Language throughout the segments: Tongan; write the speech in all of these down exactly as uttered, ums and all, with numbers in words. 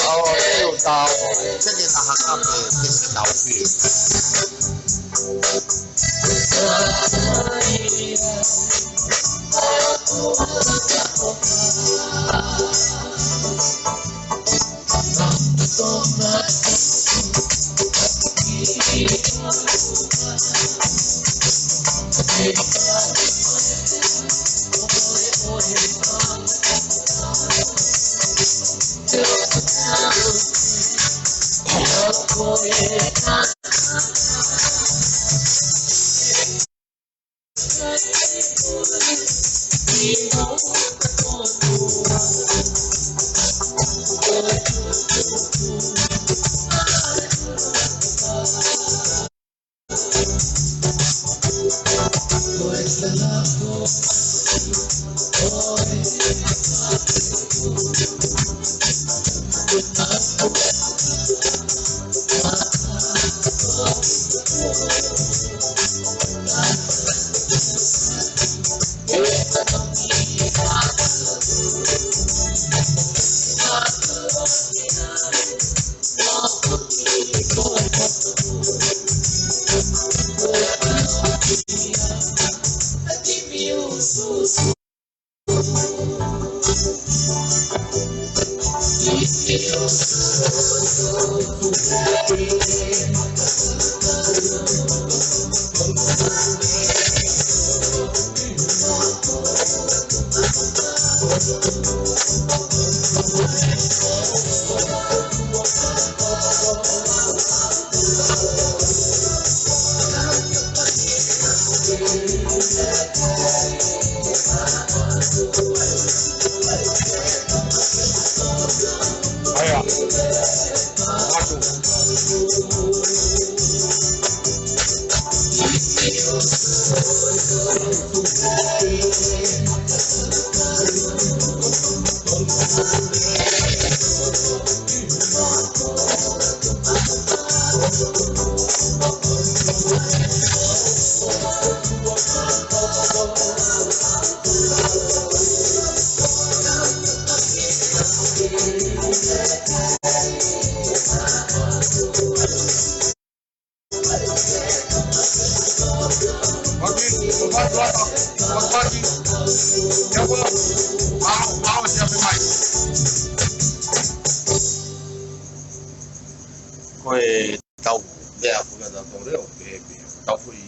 ʻAo, ʻao, ʻio, tau. Seke na haka pe, seke tau pē. ʻAia. Atu. Ko e tau meʻa ko ia ʻetau leo, pē, pē, tau foʻi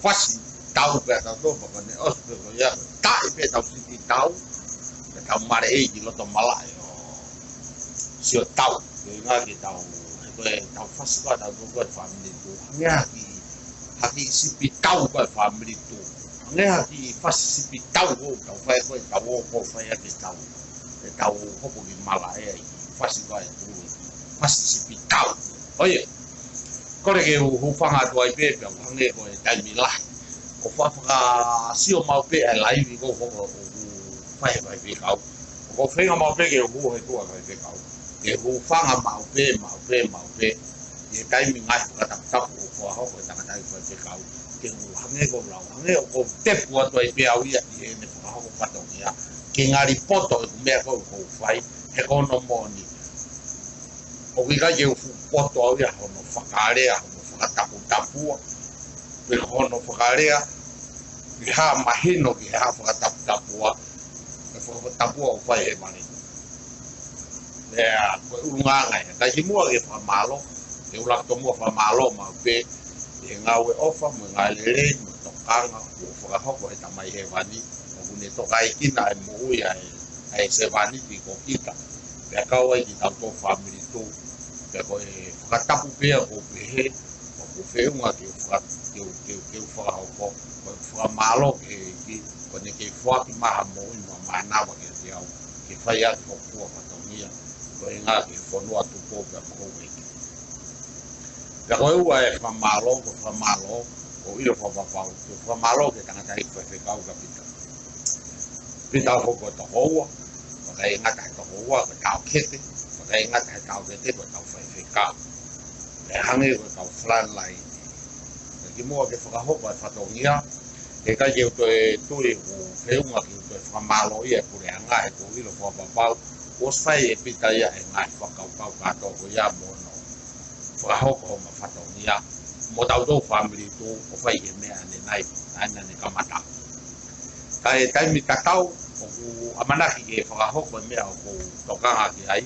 fasi tau pē ʻa tautolu, pea ko ʻene ʻosi pē ko ia, taʻi pē tau siti tau, pea tau maleʻei ki loto malaʻe ʻo sio tau, ko e ngaahi tau, ko e tau fasi ko ia ʻa tautolu ko e Family Tuʻu. Hangē ha kiʻi, ha kiʻi sipi tau ko e Family Tuʻu. Hangē ha kiʻi fasi sipi tau ʻoku tau fai ko ē, tau ō ko ē fai ʻaki e tau, e tau hopo ki malaʻe ai, fasi ko ē tū, fasi sipi tau. ʻO ia, kole ke u hūfanga atu ai pē, pea hangē ko e taimi lahi. ʻOku ou fakasio maʻu pē ʻa e laivi ko ē ʻoku fai he faifekau. ʻOku ou feinga maʻu pē ke u hū he tuʻa faifekau. Ke hūfanga maʻu pē, maʻu pē, maʻu pē. ʻI he taimi ngaahi fakataputapu ʻoku fakahoko ʻe he tangataʻeiki faifekau. Ke u hangē ko e lau, hangē ʻoku ou tepu atu ai pē au ia ʻi heʻene fakahoko fatongia. Ke ngali poto ʻeku meʻa ko ē ʻoku ou fai, he ko hono moʻoni. ʻOku ʻikai ke u fuʻu poto au ia hono fakalea, hono fakataputapua. Pe ko hono fakalea, ʻi ha mahino ki ha fakataputapua, ʻa e fakatapua ʻoku fai he mali. Lea, ko e ʻulungaanga ia. Kae kimuʻa ke fakamālō, ke u laka tomuʻa fakamālō maʻu pē, ʻi he ngāue ʻofa, mo e ngāue lelei, mo e tokanga, ʻoku fakahoko he Tamai Hēvani, ʻoku ne tokaʻi kinaua e moʻui ʻa e, ʻa e sevāniti ko kita. Pea kau ai kitautolu fāmili tū, pea ko e fakatapu pē ʻoku ou pehē, ʻoku feʻunga ke u faka-, ke u, ke u, ke u fakahoko, ko e fakamālō ki he ʻEiki, ko ʻene kei foaki mai ha moʻui mo e mānava kiate au, ke fai ʻaki hoku fua fatongia, ko e ngaahi fonua Tupou pea mo Houʻeiki. Pea ko e ua e fakamālō, ko e fakamālō, ko e ʻilo fakapapau, ko e fakamālō ki he tangataʻeiki faifekau kia Pita. Pita foki ko e tokoua, fakaeʻengata he tokoua, ko e taʻokete, fakaeʻengata he taʻokete, ko e tau faifekau. Pea hangē ko e tau frontline. Kae kimuʻa ke fakahoko e fatongia, he ʻikai ke u toe tui ʻoku feʻunga ke u toe fakamālōʻia e puleʻanga he ʻoku ou ʻilo fakapapau, kuo ʻosi fai ʻe Pita ia e ngaahi fakakaukau kātoa ko ia mo hono fakahoko hono fatongia, mo tautolu fāmili tū ʻo fai e meʻa ʻanenai, ʻa ena ne kamata. Kae taimi tatau, ʻoku ʻamanaki ke fakahoko e meʻa ʻoku ou tokanga ki ai,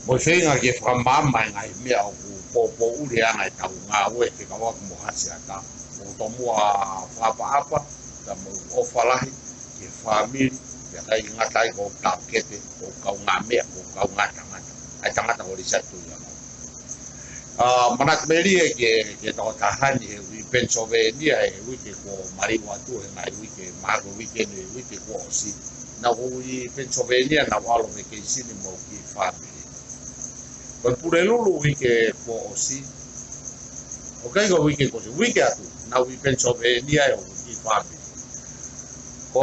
mo e feinga ke fakamaama e ngaahi meʻa ʻoku poupouʻi ʻa e anga e tau ngāue fekauʻaki mo Hasiata, ʻoku tomuʻa fakaʻapaʻapa, pea mo e ʻofa lahi, ki he fāmili, pea ʻikai ngata ai ko e taʻokete, ko e kaungāmeʻa, ko e kaungātangata. ʻA e tangata ko Lisa Tuʻiʻonou. ʻA, manatu melie ki he, ki he tokotaha ni he ui Pennsylvania, he uike kuo maliu atu, he ngaahi uike, mahalo ko e uike ni, he uike kuo ʻosi. Naʻa ku ui Pennsylvania, naʻa ku ʻalu vacation mo e kiʻi fāmili. Ko e Pulelulu uike kuo ʻosi. ʻOku ʻikai ko e uike kuo ʻosi, uike atu, naʻa ku ui Pennsylvania ʻi hoku kiʻi fāmili. Ko,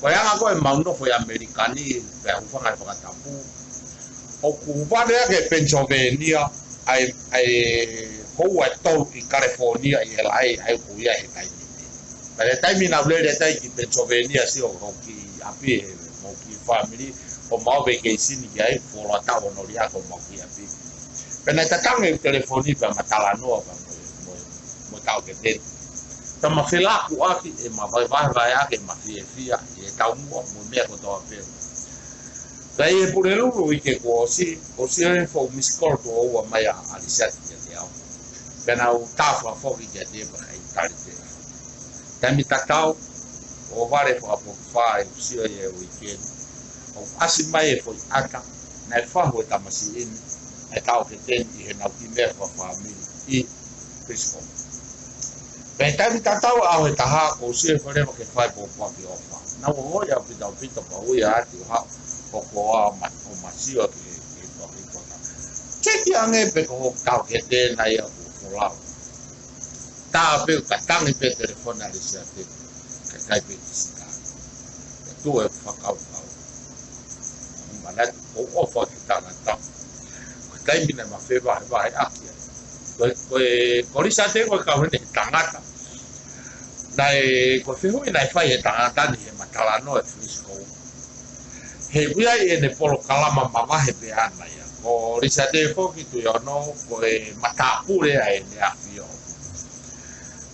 ko e anga ko ē ʻemau nofo ʻi ʻAmelika ni, pea hūfanga he fakatapu. ʻOku vale ʻaki ʻe Pennsylvania, ʻa e, ʻa e houa ʻe tolu ʻi California ʻi he laʻā ʻa ia ʻoku ou ʻi ai he taimi ni. Pea ʻi he taimi naʻa ku lele atu ai ki Pennsylvania, sio hoku kiʻi ʻapi he, mo e kiʻi fāmili, ʻo mau vacation ki ai, fuoloa taʻu hono liʻaki homau kiʻi ʻapi. Pea naʻe tatangi e telefoni pea ma talanoa pea mo, mo, mo e taʻokete ni. Pea ma felākuʻaki ʻema vahevahevaheʻaki ʻema fiefia, ʻi he taumuʻa mo e meʻa kotoa pē. Pea ʻi he Pulelulu uike kuo ʻosi, ʻosi e foʻi missed call tuʻo ua mai ʻa ʻAlisiate kiate au. Pea naʻa ku tā fakafoki kiate ia pea ʻikai tali telefoni. Taimi tatau, ʻo vale fakapoki fā ʻeku sio ʻi he uike ni. ʻO ʻasi mai e foʻi ʻata, naʻe fahu e tamasiʻi ni, ʻa e taʻokete ni ʻi heʻenau kiʻi meʻa fakafāmili ʻi Frisco. Pea taimi tatau ʻaho ʻe taha, kuo u sio hifo leva ki he fai pōpoaki ʻofa. Naʻa ku ongoʻi ʻaupito ʻaupito pea u ui ʻa ʻAti ʻo haʻu ʻo ko ʻo ma, ʻo ma sio ki he, ki he tohi kota. Seki ange pe ko hoku taʻokete na ia kuo folau. Tā pē ʻoku tatangi pē telefoni ʻa ʻAlisiate, kae ʻikai pē ki Sika. Pea tuʻu e fakakaukau. Manatu ʻoku ou ʻofa ki he tangata. Ko e taimi naʻa ma fevahevaheʻaki ai. Ko e, ko e, ko Lisiate ko e kau heni he tangata. Naʻe, ko e fehuʻi naʻe fai ʻe he tangata ni heʻema talanoa ʻi Frisco. He ʻoku ʻi ai ʻene polokalama mavahe pē ʻaʻana ia. Ko Lisiate foki Tuʻiʻonou, ko e matāpule ʻa ʻEne ʻAfio.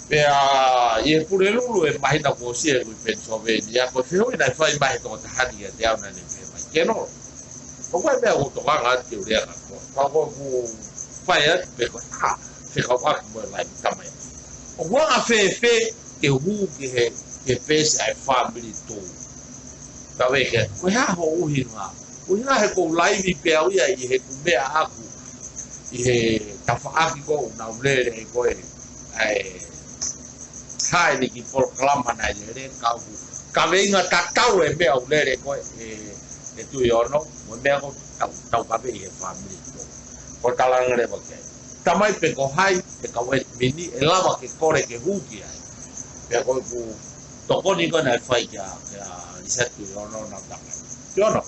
Pea ʻi he Pulelulu e māhina kuo ʻosi ʻeku ui Pennsylvania, ko e fehuʻi naʻe fai mai ʻe he tokotaha ni kiate au naʻa ne pehē mai, Kenolo, ko e hā e meʻa ʻoku ou tokanga atu ke u lea kia koe? Pea ko ʻeku fai atu pē ko e, ʻa, fekauʻaki mo e laivi, Tamai. ʻOku anga fēfē ke u hū ki he, ki he peesi ʻa e fāmili tū? Ka veke, ko e hā hoʻo ʻuhinga? ʻUhinga he ʻoku ou laivi pē au ia ʻi heʻeku meʻa ʻaʻaku ʻi he tafaʻaki ko ē ʻoku nau lele ai ko ē ʻa e taʻe ni ki polokalama naʻe lele, ka ʻoku kaveinga tatau e meʻa ʻoku lele ko ē ʻe, ʻe Tuʻiono, mo e meʻa ko ē tau, tau kavei he fāmili tuʻu. Ko e talanga leva ke. Tamai pe ko hai, pe kau ʻe mini, ʻe lava ke kole ke hū ki ai. Pea ko ʻeku tokoni ko ē naʻe fai kia, kia Lisa Tuʻiono na tanga. Tuʻiono.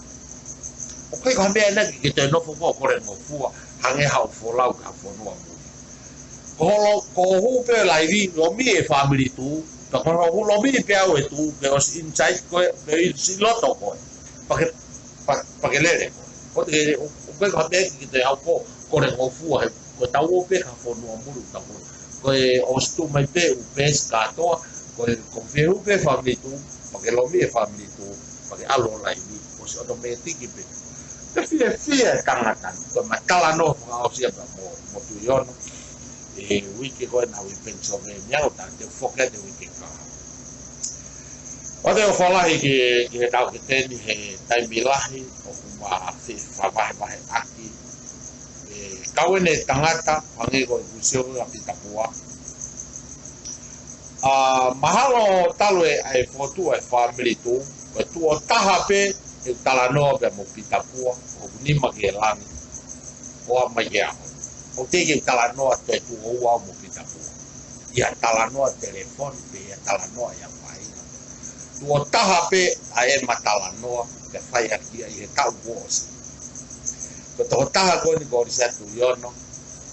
ʻOku ʻikai ko ha meʻa ena ke, ke toe nofo ko ē ʻo kole ngofua, hangē haʻo folau ki ha fonua muli. Ko hoʻo, ko hoʻo hū pē laivi, lomi e fāmili tuʻu, ka ko hoʻo hū lomi pē au e tuʻu, ke ʻosi inside ko ē, ke ʻosi loto ko ē. Pea ke, pea, pea ke lele ko ē. Ko te ke, ʻo, ʻoku ʻikai ko ha meʻa ke, ke toe haʻu ko ē ʻo kole ngofua he, ko ʻetau ō pē ki ha fonua muli ʻoku tau ō. Ko e ʻosi tuʻu mai pē ʻū peesi kātoa, ko e, ko e fehuʻi pē fāmili tuʻu, pea ke lomi e fāmili tuʻu, pea ke ʻalu ʻo laivi, ʻosi ʻotomētiki pē. Pea fiefia e tangata ni, ko e ma talanoa fakaʻosi ia pea mo, mo Tuʻiono. ʻI he uike ko ē naʻa ku ʻi Pennsylvania, ʻo tā te u foki atu he uike kahaʻu. ʻOku ou ʻofa lahi ki, ki he taʻokete ni he taimi lahi, ʻoku ma fie fakavahevaheʻaki. ʻE, kau ʻene tangata, hangē ko ʻeku sio ko ē ʻa Pita Pua. ʻA, mahalo talu e, ʻa e fokotuʻu ʻa e fāmili tuʻu, ko e tuʻo taha pē, ʻeku talanoa pea mo Pita Pua, ʻoku nima ki he langi, ʻo aʻu mai ki he ʻaho ni. ʻOku teʻeki ke u talanoa toe tuʻo ua mo Pita Pua. ʻI ha talanoa telefoni pe ʻi ha talanoa ʻi ha faʻahinga. Tuʻo taha pē ʻa ʻema talanoa, pea fai ʻaki ia ʻi he taʻu kuo ʻosi. Ko e tokotaha ko eni ko Lisa Tuʻiono,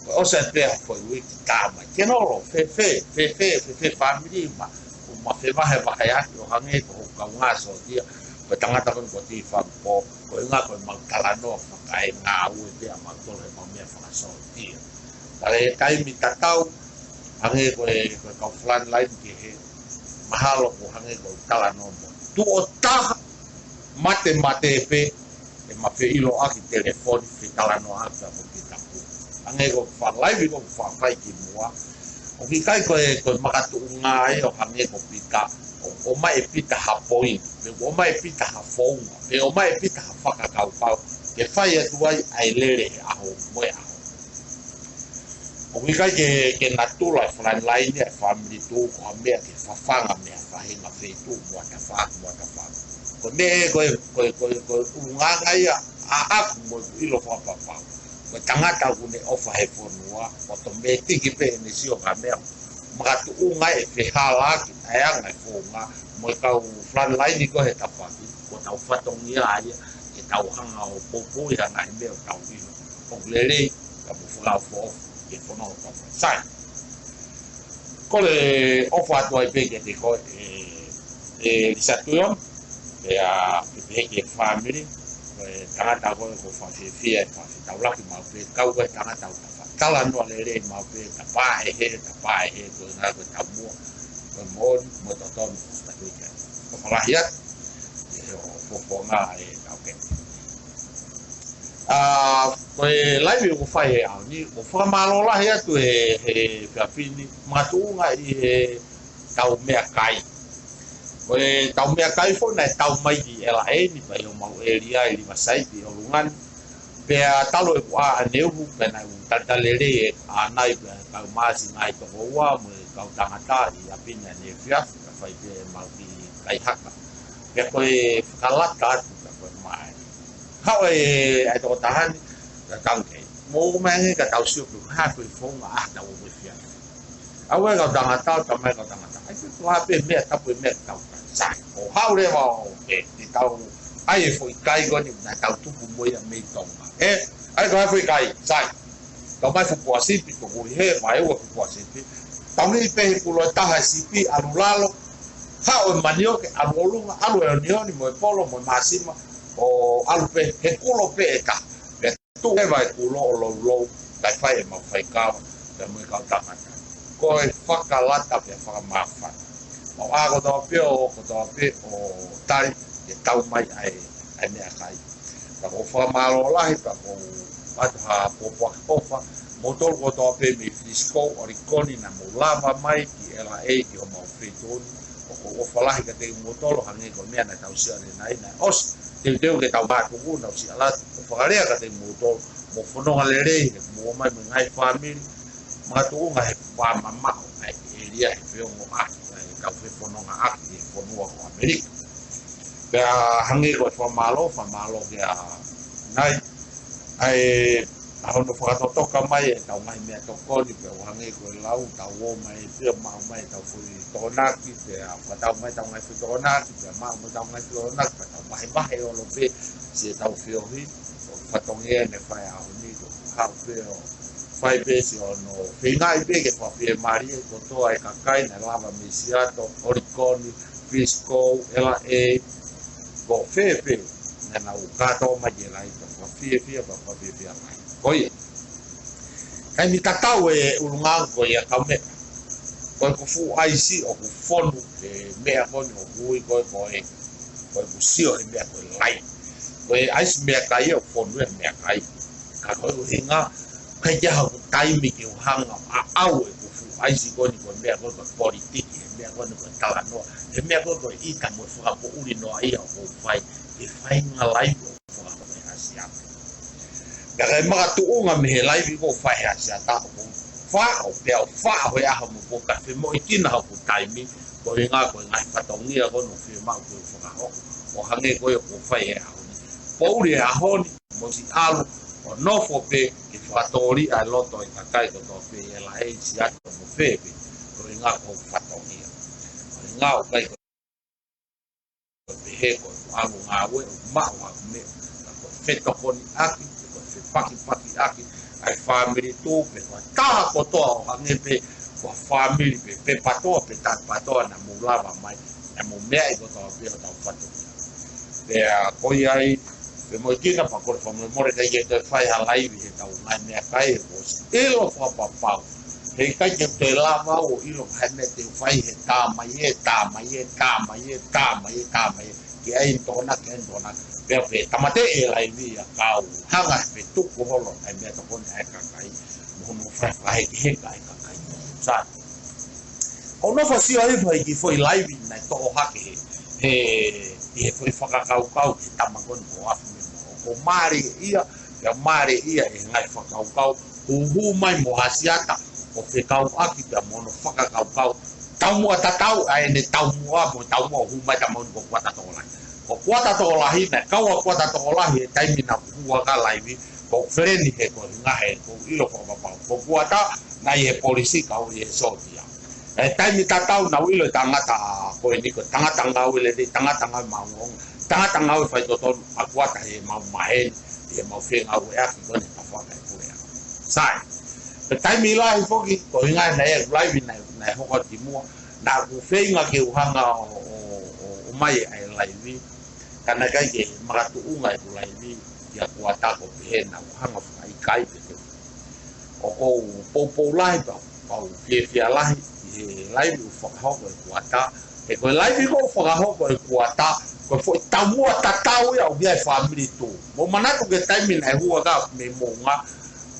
ko e ʻosi atu pē ha foʻi uike tā mai. Ke nolo, fēfē, fēfē, fēfē fāmili ma, ʻoku ma fevahevaheʻaki ʻo hangē ko hoku kaungā sōtia, ko e tangata ko eni ko Tifaku Pō, ko e ʻuhinga ko ʻemau talanoa fakaengāue pē ʻa mautolu he ʻemau meʻa fakasōtia. Ka ʻi he taimi tatau, hangē ko e, ko e kau frontline kehe, mahalo ko e hangē ko e talanoa mo. Tuʻo taha, mate mate pē, ʻema feʻiloʻaki telefoni, fetalanoaʻaki pea mo Pita Pua. Hangē ko e fakalaivi ko ē ʻoku fai ki muʻa. ʻOku ʻikai ko e, ko e makatuʻunga ia ʻo hangē ko Pita, ʻo, ʻomai ʻe Pita ha poini, pe ʻomai ʻe Pita ha founga, pe ʻomai ʻe Pita ha fakakaukau, ke fai atu ai ʻa e lele he ʻaho mo e ʻaho. ʻOku ʻikai ke, ke natula e frontline ʻa e fāmili tuʻu ko ha meʻa ke fafanga mei ha faʻahinga feituʻu mo ha tafaʻaki, mo ha tafaʻaki. Ko e meʻa ē, ko e, ko e, ko e, ko e ʻulungaanga ia ʻaʻaku mo ʻeku ʻilo fakapapau. Ko e tangata ʻoku ne ʻofa he fonua, ʻotomētiki pē ʻene sio ki ha meʻa. Makatuʻunga e fehālaaki, ʻa e anga e founga, mo e kau frontline ko ē he tafaʻaki, ko hotau fatongia ia, ke tau hanga ʻo poupouʻi ʻa e ngaahi meʻa ʻoku tau ʻilo. ʻOku lelei, ka mo fakaʻofoʻofa, ke fononga tau fai. Sai. Kole ʻofa atu ai pē kiate koe, ʻe, ʻe Lisa Tuʻiono, pea, pea pehē ki he fāmili, ko e tangata ko ē ʻoku ou fakafiefia, ʻe fakafetaulaki maʻu pē, kau ko e tangata ʻoku ta fakatalanoa lelei maʻu pē, ta pā ʻe he, ta pā ʻe he, ko e ʻuhinga ko e taumuʻa, ko e moʻoni, mo e totonu, ko e tui ke. ʻOfa lahi atu, ʻi he fofonga ʻe taʻokete. ʻA, ko e laivi ʻoku fai he ʻaho ni, ʻoku ou fakamālō lahi atu he, he efiafi ni, makatuʻunga ʻi heʻetau meʻakai. Ko ʻetau meʻakai foki naʻe tau mai ki L A ni, pea ʻi homau ʻēlia ʻi Livasaiti ʻi ʻolunga ni. Pea talu ʻeku ʻā ʻaneuhu, pea naʻe u talitali lelei e ʻanai, pea kau māsi ngaahi tokoua, mo e kau tangata ʻi ʻapi ni ʻaneefiafi, pea fai pē ʻemau kiʻi kai haka. Pea ko e fakalata atu, pea ko e mai. Haʻu e, ʻa e tokotaha ni, ka tau kei. Mo mai ange ka tau sio pe ko e hā ko e founga ʻa ʻetau ō mo e efiafi. ʻAu e kau tangata, tamai kau tangata. ʻAi ke ko e hā pē meʻa tapu e meʻa tau ka. Sai, ʻo haʻu leva ʻo ke, te tau, ʻai e foʻi kai ko eni, naʻa tau tupu mo ia mei Tonga. ʻE, ʻai ko e hā foʻi kai, sai. Tau mai fuʻu poa sipi, tuku ʻi he, mai ua fuʻu poa sipi. Tau ni pē he kulo ʻe taha e sipi, ʻalu lalo. Haʻu e manioke, ʻalu ʻolunga, ʻalu e onioni, mo e polo, mo e māsima, ʻo ʻalu pē, he kulo pē ʻe taha. Pea tuʻu leva e kulo ʻo loulou, kae fai ʻemau faikava, pea mo e kau tangata. Ko e fakalata pea fakamāfana. Mau ʻā kotoa pē ʻo, kotoa pē ʻo tali, ke tau mai ʻa e, ʻa e meʻakai. Pea ʻoku ou fakamālō lahi, pea ʻoku ou ʻoatu ha pōpoaki ʻofa, moutolu kotoa pē mei Frisco, ʻOlikoni naʻa mou lava mai ki L A ki homau feituʻu ni, ʻoku ou ʻofa lahi kiate kimoutolu, hangē ko e meʻa naʻa tau sio ʻanenai naʻe ʻosi, teuteu ke tau mātuku, naʻa ʻosi ʻalu atu, ʻoku ou fakalea kiate kimoutolu, mou fononga lelei, he mou ō mai mo e ngaahi fāmili, makatuʻunga he vā mamaʻo, ʻa e ʻēlia he feongoʻaki, ʻa e tau fefonongaʻaki ʻi he fonua ko ʻAmelika. Pea hangē ko e fakamālō, fakamālō kia Nai. ʻA e, ʻa hono fakatotoka mai ʻetau ngaahi meʻatokoni, pea ʻoku hangē ko e lau, tau ō mai pea maʻu mai ʻetau foʻi Tokonaki, pea fakatau mai ʻetau ngaahi foʻi Tokonaki, pea maʻu mai ʻetau ngaahi foʻi Tokonaki, pea tau vahevahe holo pē siʻetau feohi. Ko e fatongia ʻeni ʻa e ʻaho ni, ko e haʻu pē ʻo fai pē siʻono feingaʻi pē ke fakafiemālie kotoa e kakai naʻe lava mei Seattle, Oregon, Frisco, L A, ko fē pē naʻa nau kātoa mai ki he lahi, pea fakafiefia, pea fakafiefia lahi. Ko ia. Taimi tatau e ʻulungaanga ko ia, kau meʻa. Ko ʻeku fuʻu ʻaisi ʻoku fonu he meʻa ko eni ʻoku ui ko e, ko e, ko ʻeku sio he meʻa ko e lahi. Ko e ʻaisi meʻakai ʻoku fonu he meʻakai. Ka ko e ʻuhinga, ʻikai ke ʻi ai haku taimi ke u hanga ʻo ʻaʻau ʻeku fuʻu ʻaisi ko eni ko e meʻa ko e, ko e politiki, he meʻa ko eni ko e talanoa, he meʻa ko e, ko e ʻita mo e fakapoʻuli noaʻia ʻoku ou fai, ke fai ngā laivi ʻoku fakahoko he Asiata. Ka ʻi he makatuʻunga mei he laivi ʻoku ou fai he Asiata, ʻoku ou faʻo, pea u faʻo he ʻaho mo e pō, ka femoʻuekina hoku taimi, ko e ʻuhinga ko e ngaahi fatongia ko eni ʻoku fiemaʻu ke u fakahoko, ʻo hangē ko ia ʻoku ou fai he ʻaho ni. Poʻuli he ʻaho ni, mo siʻi ʻalu ʻo nofo pē ke fakatōliʻa e loto ʻo e kakai kotoa pē ʻi L A, Seattle mo fē pē, ko e ʻuhinga ko hoku fatongia. Ko e ʻuhinga ʻoku ʻikai ko e pehē ko ʻeku ʻalu ngāue ʻoku maʻu haku meʻa, ka ko e fetokoniʻaki, ko e fepakipakiʻaki ʻa e fāmili tuʻu, pe ko ha taha kotoa ʻo hangē pē ko ha fāmili pē, pe PATOA, pe taʻe PATOA naʻa mou lava mai, naʻa mou meaʻi kotoa pē hotau fatongia. Pea ko ia ai, femoʻuekina pea kole fakamolemole ʻikai ke toe fai ha laivi heʻetau ngaahi meʻakai, he kuo ʻosi ʻilo fakapapau. He ʻikai ke toe lava au ʻo ʻilo ha meʻa te u fai he tā mai ē, tā mai ē, tā mai ē, tā mai ē, tā mai ē. Ke ʻai ʻeni Tokonaki, ke ʻai ʻeni Tokonaki. Pea pē tāmateʻi e laivi ia, kau hanga ʻe he fetuku holo ʻa e meʻatokoni ʻa e kakai, mo hono fakahekeheka ʻa e kakai. Sai. ʻOku ou nofo ʻo sio hifo he kiʻi foʻi laivi naʻe toʻo hake he, he, ʻi he foʻi fakakaukau ki he tama ko eni ko Afimeimoʻua. ʻOku mālieʻia, pea mālieʻia e ngaahi fakakaukau, huhū mai mo Asiata, ʻo fekauʻaki pea mo hono fakakaukau. Taumuʻa tatau, ʻa ʻene taumuʻa, mo e taumuʻa ʻoku hū mai he tama ko eni ko Kuata Tokolahi. Ko Kuata Tokolahi, naʻe kau ʻa Kuata Tokolahi he taimi naʻa ku hū hake ʻo laivi, ko e feleni he ko e ʻuhinga he, ʻoku ou ʻilo fakapapau. Ko Kuata, naʻe ʻi he polisi kau ʻi he sōtia. ʻI he taimi tatau naʻa ku ʻilo e tangata ko eni ko e tangata ngāue lelei, tangata ngāue maʻongoʻonga, tangata ngāue faitotonu ʻa Kuata heʻemau maheni, heʻemau fengāueʻaki ko eni he tafaʻaki ʻo e puleʻanga. Sai. Pea taimi lahi foki, ko e ʻuhinga naʻe ʻi ai e laivi naʻe, naʻe hoko atu ki muʻa, naʻa ku feinga ke u hanga ʻo, ʻo, ʻo, ʻomai ʻa e laivi, ka naʻe ʻikai ke makatuʻunga ʻeku laivi kia Kuata, ko e pehē naʻa ku hanga ʻo fakaʻikaiʻi pē. ʻOku ou poupou lahi pea, pea u fiefia lahi ʻi he laivi ʻoku fakahoko ʻe Kuata. He ko e laivi ʻoku fakahoko ʻe Kuata, ko e foʻi taumuʻa tatau ia ʻoku ʻi ai e fāmili tuʻu. Mou manatu ki he taimi naʻe hū hake ʻa Afimeimoʻua,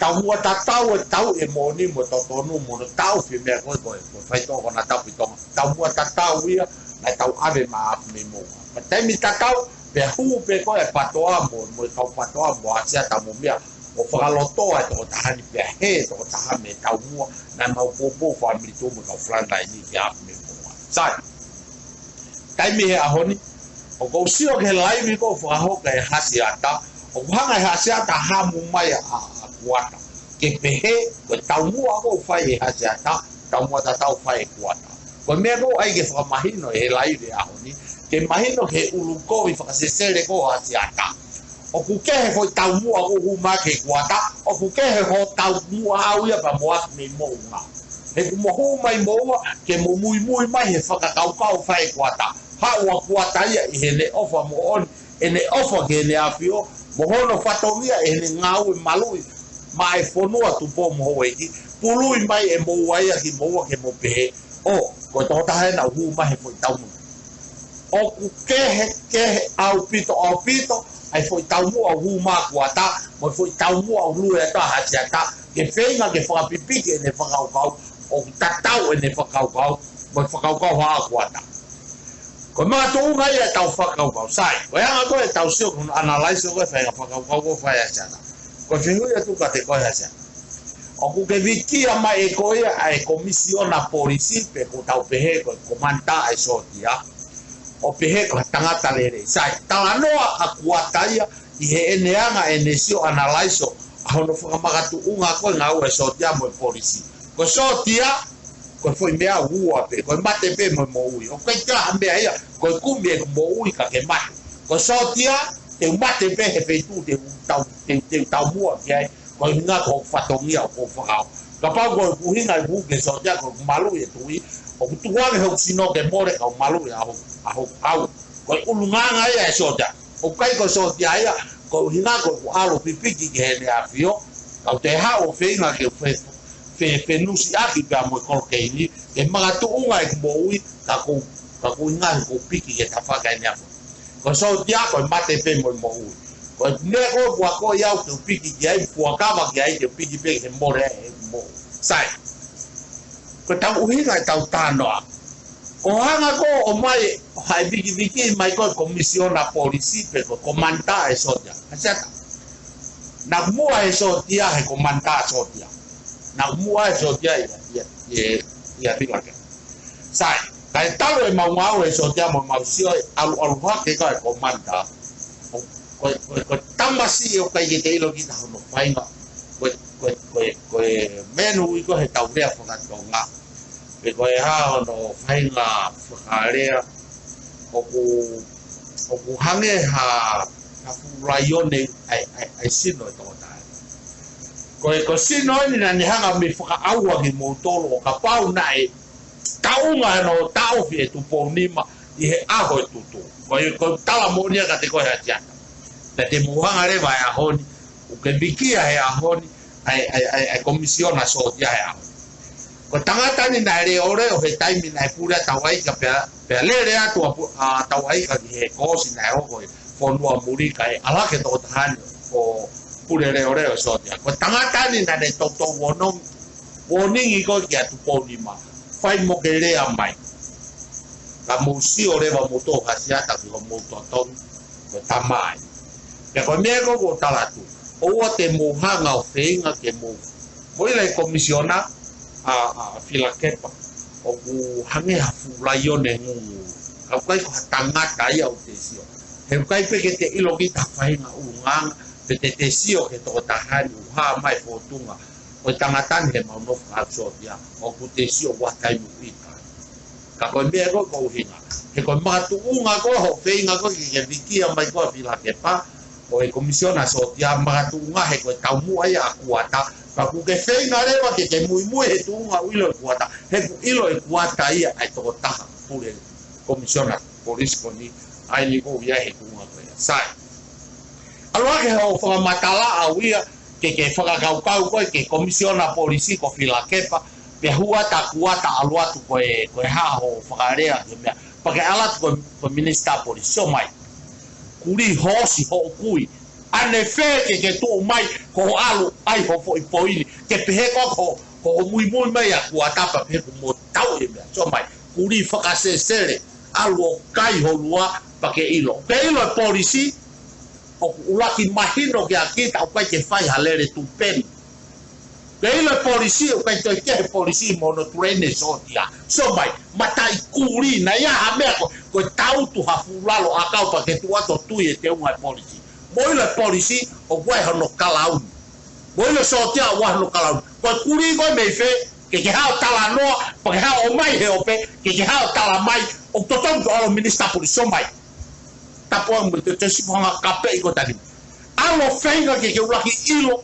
taumuʻa tatau e tauʻi e moʻoni mo e totonu mo hono taʻofi e meʻa ko ē ko e, ko e faitoʻo konatapu ʻi Tonga. Taumuʻa tatau ia naʻe tau ʻave maʻa Afimeimoʻua. Pea taimi tatau, pea hū pē ko ē e PATOA mo, mo e kau PATOA mo Asiata mo meʻa, ʻo fakalotoa e tokotaha ni pea hē e tokotaha mei he taumuʻa naʻa mau poupou fāmili tuʻu mo e kau frontline kia Afimeimoʻua. Sai. Taimi he ʻaho ni, ʻoku ou sio ki he laivi ʻoku fakahoko ʻe Asiata, ʻoku hanga ʻe Asiata ʻo hamu mai ʻa, ʻa Kuata. Ke pehē, ko e taumuʻa ʻoku fai ʻe Asiata, taumuʻa tatau fai ʻe Kuata. Ko e meʻa ʻoku ʻai ke fakamahino ʻe he laivi he ʻaho ni, ke mahino ki he ʻulukovi fakasesele ko ē ʻo Asiata. ʻOku kehe e foʻi taumuʻa ʻoku hū mai kia Kuata, ʻoku kehe hoʻo taumuʻa ʻaʻau ia pea mo Afimeimoʻua. He kuo mou hū mai moua, ke mou muimui mai he fakakaukau fai ʻe Kuata. Haʻu ʻa Kuata ia ʻi heʻene ʻofa moʻoni, ʻene ʻofa ki Heʻene ʻAfio, mo hono fatongia ʻi heʻene ngāue maluʻi maʻa e fonua Tupou mo Houʻeiki, pului mai ʻe moua ia kimoua ke mou pehē, ʻo, ko e tokotaha ena ʻoku hū mai he foʻi taumuʻa. ʻOku kehekehe ʻaupito, ʻaupito ʻa e foʻi taumuʻa ʻoku hū mai ʻa Kuata, mo e foʻi taumuʻa ʻoku lue atu ʻa Asiata, ke feinga ke fakapipiki ʻene fakakaukau, ʻoku tatau ʻene fakakaukau mo e fakakaukau ʻa Kuata. Ko e makatuʻunga ia ʻetau fakakaukau, sai. Ko e anga ko ē ʻetau sio ko hono analyze ko ē e faʻahinga fakakaukau ʻoku fai ʻe Asiata. Ko e fehuʻi atu kiate koe Asiata. ʻOku ke vikia mai ʻe koe ia ʻa e komisiona polisi pe ko ʻetau pehē ko e komanitā ʻa e sōtia, ʻo pehē ko ha tangata lelei. Sai, talanoa ʻa Kuata ia ʻi heʻene anga ʻene sio ʻanalaiso ʻa hono fakamakatuʻunga ko e ngāue ʻa e sōtia mo e polisi. Ko e sōtia, ko e foʻi meʻa ua pē, ko e mate pē mo e moʻui. ʻOku ʻikai ke ʻi ai ha meʻa ia, ko e kumi ʻeku moʻui ka ke mate. Ko e sōtia, te u mate pē he feituʻu te u tau, te, te u taumuʻa ki ai, ko e ʻuhinga ko hoku fatongia ʻoku ou fakaʻau. Kapau ko ʻeku ʻuhinga ʻeku hū ki he sōtia ko ʻeku maluʻi e tuʻi, ʻoku tukuange hoku sino ke mole ka u maluʻi ʻa hoku, ʻa hoku ʻau. Ko e ʻulungaanga ia ʻa e sōtia. ʻOku ʻikai ko e sōtia ia, ko e ʻuhinga ko ʻeku ʻalu ʻo pipiki ki heʻene ʻafio, ka u toe haʻu ʻo feinga ke u fe, fe, fenusiʻaki pea mo e kolokeini, ke makatuʻunga ʻeku moʻui, ka ʻoku, ka ʻoku ou ʻuhinga he ʻoku ou piki ki he tafaʻaki ʻa ʻene ʻafio. Ko e sōtia, ko e mate pē mo e moʻui. Ko e meʻa ko ē ʻoku akoʻi au ke u piki ki ai, fuakava ki ai, ke u piki pē ke mole ai ʻeku moʻui. Sai. Ko ʻetau ʻuhinga ʻetau talanoa. Ko e anga ko ē ʻo e ʻomai ʻo hae vikiviki mai ko e komisiona polisi pe ko e komanitā ʻa e sōtia. Asiata. Naʻa ku muʻa he sōtia, he komanitā sōtia. Naʻa ku muʻa he sōtia ia, ia, ia, ia Filakepa. Sai, kae talu ʻemau ngāue he sōtia mo ʻemau sio ʻalu ʻalu hake ko e komanitā. Ko, ko, ko, ko e tamasiʻi ʻoku ʻikai ke te ʻilo kita hono faʻahinga. Ko, ko, ko, ko e menu ʻi ko ē heʻetau lea fakatonga. Pe ko e hā hono faʻahinga fakalea. ʻOku, ʻoku hangē ha, ha fuʻu laione ʻa e, ʻa e, ʻa e sino ʻo e tokotaha. Ko e, ko e sino eni naʻa ne hanga mei fakaʻauha kimoutolu ʻo kapau naʻe taʻunga hono taʻofi ʻe Tupou Nima ʻi he ʻaho ʻe tutu. Ko e, ko e tala moʻoni ia kiate koe Asiata. Pea te mou hanga leva he ʻaho ni, ʻoku ke vikia he ʻaho ni, ʻa e, ʻa e, ʻa e, ʻa e komisiona sōtia he ʻaho ni. Ko e tangata ni naʻe leʻoleʻo he taimi naʻe pule ʻa Tauaika pea, pea lele atu ʻa pu-, ʻa Tauaika ki he koosi naʻe hoko he fonua muli kae ʻalu hake e tokotaha ni ʻo pule leʻoleʻo e sōtia. Ko e tangata ni naʻa ne toutou ono, uoningi ko ē kia Tupou Nima. Fai mo ke lea mai. Ka mou sio leva moutolu Asiata ki hoʻomou totongi, ko e tama ia. Pea ko e meʻa ko ē ʻoku ou tala atu. ʻOua te mou hanga ʻo feinga ke mou, mou ʻilo e komisiona ʻa, ʻa Filakepa. ʻOku hangē ha fuʻu laione ngungulu. Ka ʻoku ʻikai ko ha tangata ia ʻoku te sio. He ʻoku ʻikai pē ke te ʻilo kita ha faʻahinga ʻulungaanga, pe te te sio ki he tokotaha ni ʻoku hā mai e fōtunga ʻo e tangata ni heʻemau nofo ʻi he sōtia, ʻoku te sio ʻoku ʻi ai ha taimi ʻoku ʻita. Ka ko e meʻa ko ē ʻoku ou ʻuhinga. He ko e makatuʻunga ko ē hoʻo feinga ko ē ke ke vikia mai ko ē Filakepa, ʻo e komisiona sōtia makatuʻunga he ko e taumuʻa ia ʻa Kuata. Ka ʻoku ke feinga leva ke ke muimui he tuʻunga ʻoku ʻilo ʻe Kuata. He ʻoku ʻilo ʻe Kuata ia ʻa e tokotaha pule komisiona polisi ko eni, ʻa eni ʻoku ʻi ai he tuʻunga ko ia. Sai. ʻAlu hake hoʻo fakamatala ʻau ia, ke, ke fakakaukau ko ē ki he komisiona polisi ko Filakepa, pea hū atu ʻa Kuata ʻalu atu ko e, ko e hā hoʻo fakalea ki he meʻa. Pea ke ʻalu atu ko e, ko e minisitā polisi, sio mai. Kulī hoosi hoʻo kui. ʻAnefē ke ke tuʻu mai ko hoʻo ʻalu ʻai hoʻo foʻi poini. Ke pehē ko, ko, ko hoʻo muimui mai ʻa Kuata pea pehē kuo mo tau e meʻa. Sio mai. Kulī fakasesele. ʻAlu ʻo kai ho lua pea ke ʻilo. Ke ʻilo e polisi, ʻoku ʻuluaki mahino kia kita ʻoku ʻikai ke fai ha lele tupeni. Ke ʻilo e polisi, ʻoku ʻikai toe kehe e polisi mo hono tuʻu ʻene sōtia. Sio mai, mataʻi kulī, naʻe ʻi ai ha meʻa ko, ko e tautu ha fuʻu lalo ʻakau pea ke tuʻu atu ʻo tui e teunga e polisi. Mou ʻilo e polisi, ʻoku ʻi ai hono kalauni. Mou ʻilo e sōtia, ʻoku ʻi ai hono kalauni. Ko e kulī ko ē mei fē, ke ke haʻu ʻo talanoa, pea ke haʻu ʻo ʻomai he ope, ke ke haʻu ʻo tala mai, ʻoku totonu ke ʻalu minisitā polisi, sio mai. Tapu ange mo e te, te sipu hanga kapeʻi ko tani. ʻAlu ʻo feinga ke ke ʻuluaki ʻilo,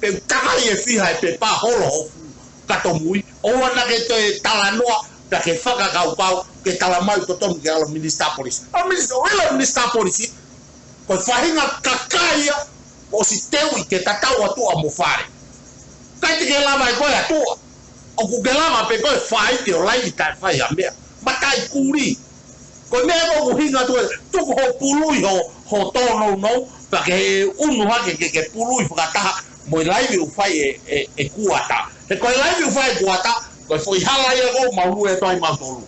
pe ʻoku takai e fiha e pepa holo hoku kato mui, ʻoua naʻa ke toe talanoa, pea ke fakakaukau, ke tala mai ʻoku totonu ke ʻalu minisitā polisi. ʻAlu minisitā, ʻo ʻilo minisitā polisi, ko e faʻahinga kakai ia, ʻosi teuʻi ke tatau atu ʻa mo fale. ʻIkai te ke lava ʻe koe ʻa tuʻa. ʻOku ke lava pē koe ʻo faʻite ʻo laivi taʻe fai ha meʻa. Mataʻi kulī. Ko e meʻa ko ē ʻoku ʻuhinga atu ē, tuku hoʻo pului ho, ho tōnounou, pea ke ʻunu hake ke, ke pului fakataha mo e laivi ʻoku fai ʻe, ʻe, ʻe Kuata. He ko e laivi ʻoku fai ʻe Kuata, ko e foʻi hala ia ʻoku mau lue atu ai mautolu.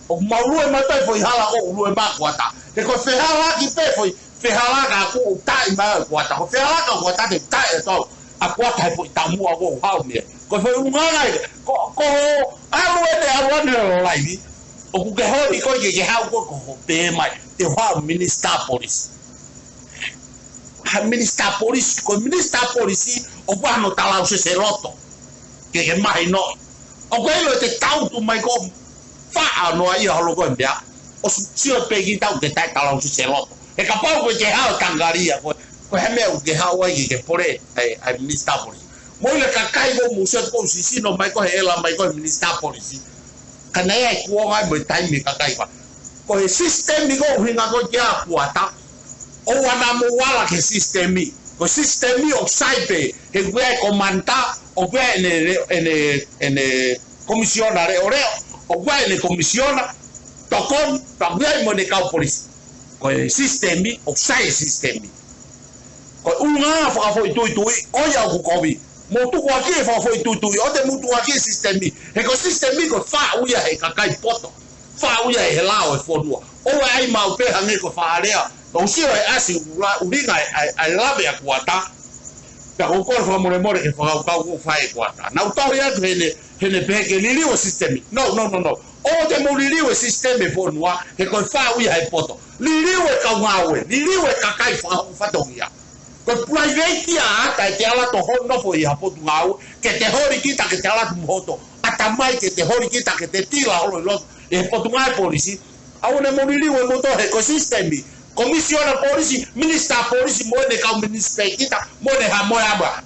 ʻOku mau lue mai pē foʻi hala ʻoku lue mai ʻa Kuata. He ko e fehalaaki pē foʻi, fehalaka ʻoku taʻi mai ʻa Kuata. Ko e fehalaka ʻa Kuata te taʻi ʻe tau. ʻA Kuata he foʻi taumuʻa ʻoku haʻu mei ai. Ko e foʻi ʻulungaanga ia. Ko, ko hoʻo ʻalu ʻene ʻalu ʻene ʻo laivi. ʻOku ke holi koe ke ke haʻu koe ko hoʻo pehē mai te u haʻu minisitā polisi. Ha minisitā polisi, ko e minisitā polisi ʻoku ʻi ai hono talausese loto. Ke ke mahinoʻi. ʻOku ke ʻilo ʻe te tautu mai ko e faʻa noa ia holo ko e meʻa. ʻOsi sio pē ki tau ke taʻe talausese loto. He kapau ko e ke haʻu tangalia ko e, ko e hā e meʻa ʻoku ke haʻu ai ke ke pole ai, ai minisitā polisi. Mo e kakai ko e muse ko e sisino mai ko e hela mai ko e minisitā polisi. Ka naʻe ʻi ai e kuonga mo e taimi kakai ko ē. Ko e sisitemi ko e ʻuhinga ko e kia kuata. ʻOua naʻa mou ala ki he sisitemi. Ko e sisitemi ʻoku sai pē, he ʻoku ʻi ai e komanitā, ʻoku ʻi ai ʻene, ʻene, ʻene komisiona leʻoleʻo, ʻoku ʻi ai ʻene komisiona tokoni, pea ʻoku ʻi ai mo ʻene kau polisi. Ko e sisitemi, ʻoku sai e sisitemi. Ko e ʻulungaanga fakafoʻituitui, ko ia ʻoku kovi. Mou tukuakiʻi e fakafoʻituitui, ʻoua te mou tukuakiʻi e sisitemi. He ko e sisitemi ko e faʻu ia ʻe he kakai poto. Faʻu ia ʻe he lao ʻo e fonua. ʻOua ʻe ʻai maʻu pē hangē ko e faʻa lea. Ka u sio he ʻasi ula-, ʻuhinga ʻa e, ʻa e, ʻa e lave ʻa kuata. Pea ko e kole fakamolemole ke fakakaukau ʻoku fai ʻe kuata. Naʻa ku tohi atu heʻene, heʻene pehē ke liliu e sisitemi. No, no, no, no. ʻOua te mou liliu e sisitemi ʻo e fonua, he ko e faʻu ia ʻe he poto. Liliu e kau ngāue, liliu e kakai fakahoku fatongia. Ko e pulaiveti ʻa ʻata ʻe te ala atu ʻo nofo ʻi ha potungāue, ke te holi kita ke te ala atu mo hoto ʻatamai ke te holi kita ke te tila holo ʻi loto ʻi he potungāue polisi. ʻOua naʻa mou liliu e moto he ko e sisitemi. Komisiona polisi, minisitā polisi, mo ʻene kau minisitā kita, mo ʻene hā mo e hā mo e hā.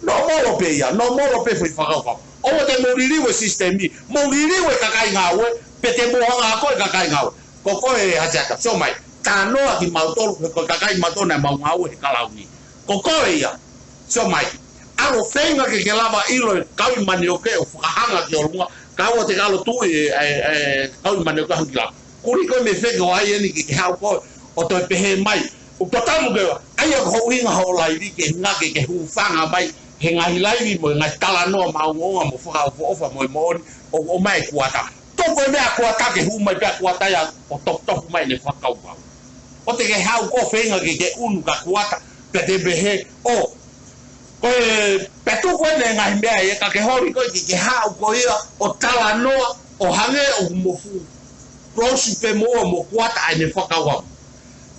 Nōmolo pē ia, nōmolo pē foʻi fakakaukau. ʻOua te mou liliu e sisitemi, mou liliu e kakai ngāue, pe te mou hanga ko e kakai ngāue. Ko koe Hasiata, sio mai, talanoa kimautolu, he ko e kakai mautolu naʻa mau ngāue he kalauni. Ko koe ia, sio mai, ʻalu ʻo feinga ke ke lava ʻilo e kau ʻi Manioke ʻo fakahanga ki ʻolunga, kae ʻoua te ke ʻalu ʻo tuʻi e, e, e, kau ʻi Manioke hangē ko e lava. Kuli koe mei fē koe ai eni ke ke haʻu koe ʻo toe pehē mai. ʻOku totonu ke ʻai ʻa hoʻo ʻuhinga hoʻo laivi ke ngāue ke ke hūfanga mai he ngaahi laivi mo e ngaahi talanoa maʻongoʻonga mo fakaʻofoʻofa mo e moʻoni ʻo, ʻomai ʻe kuata. Tuku e meʻa ʻa kuata ke hū mai pē ʻa kuata ia ʻo toputopu mai ʻene fakakaukau. ʻOua te ke haʻu koe ʻo feinga ke ke ʻunu kia kuata, pea te pehē, ʻo, ko e, pea tuku ʻene ngaahi meʻa ia ka ke holi koe ke ke haʻu koe ia ʻo talanoa, ʻo hangē ʻoku mo fuʻu close pē mo, mo kuata ʻa ʻene fakakaukau.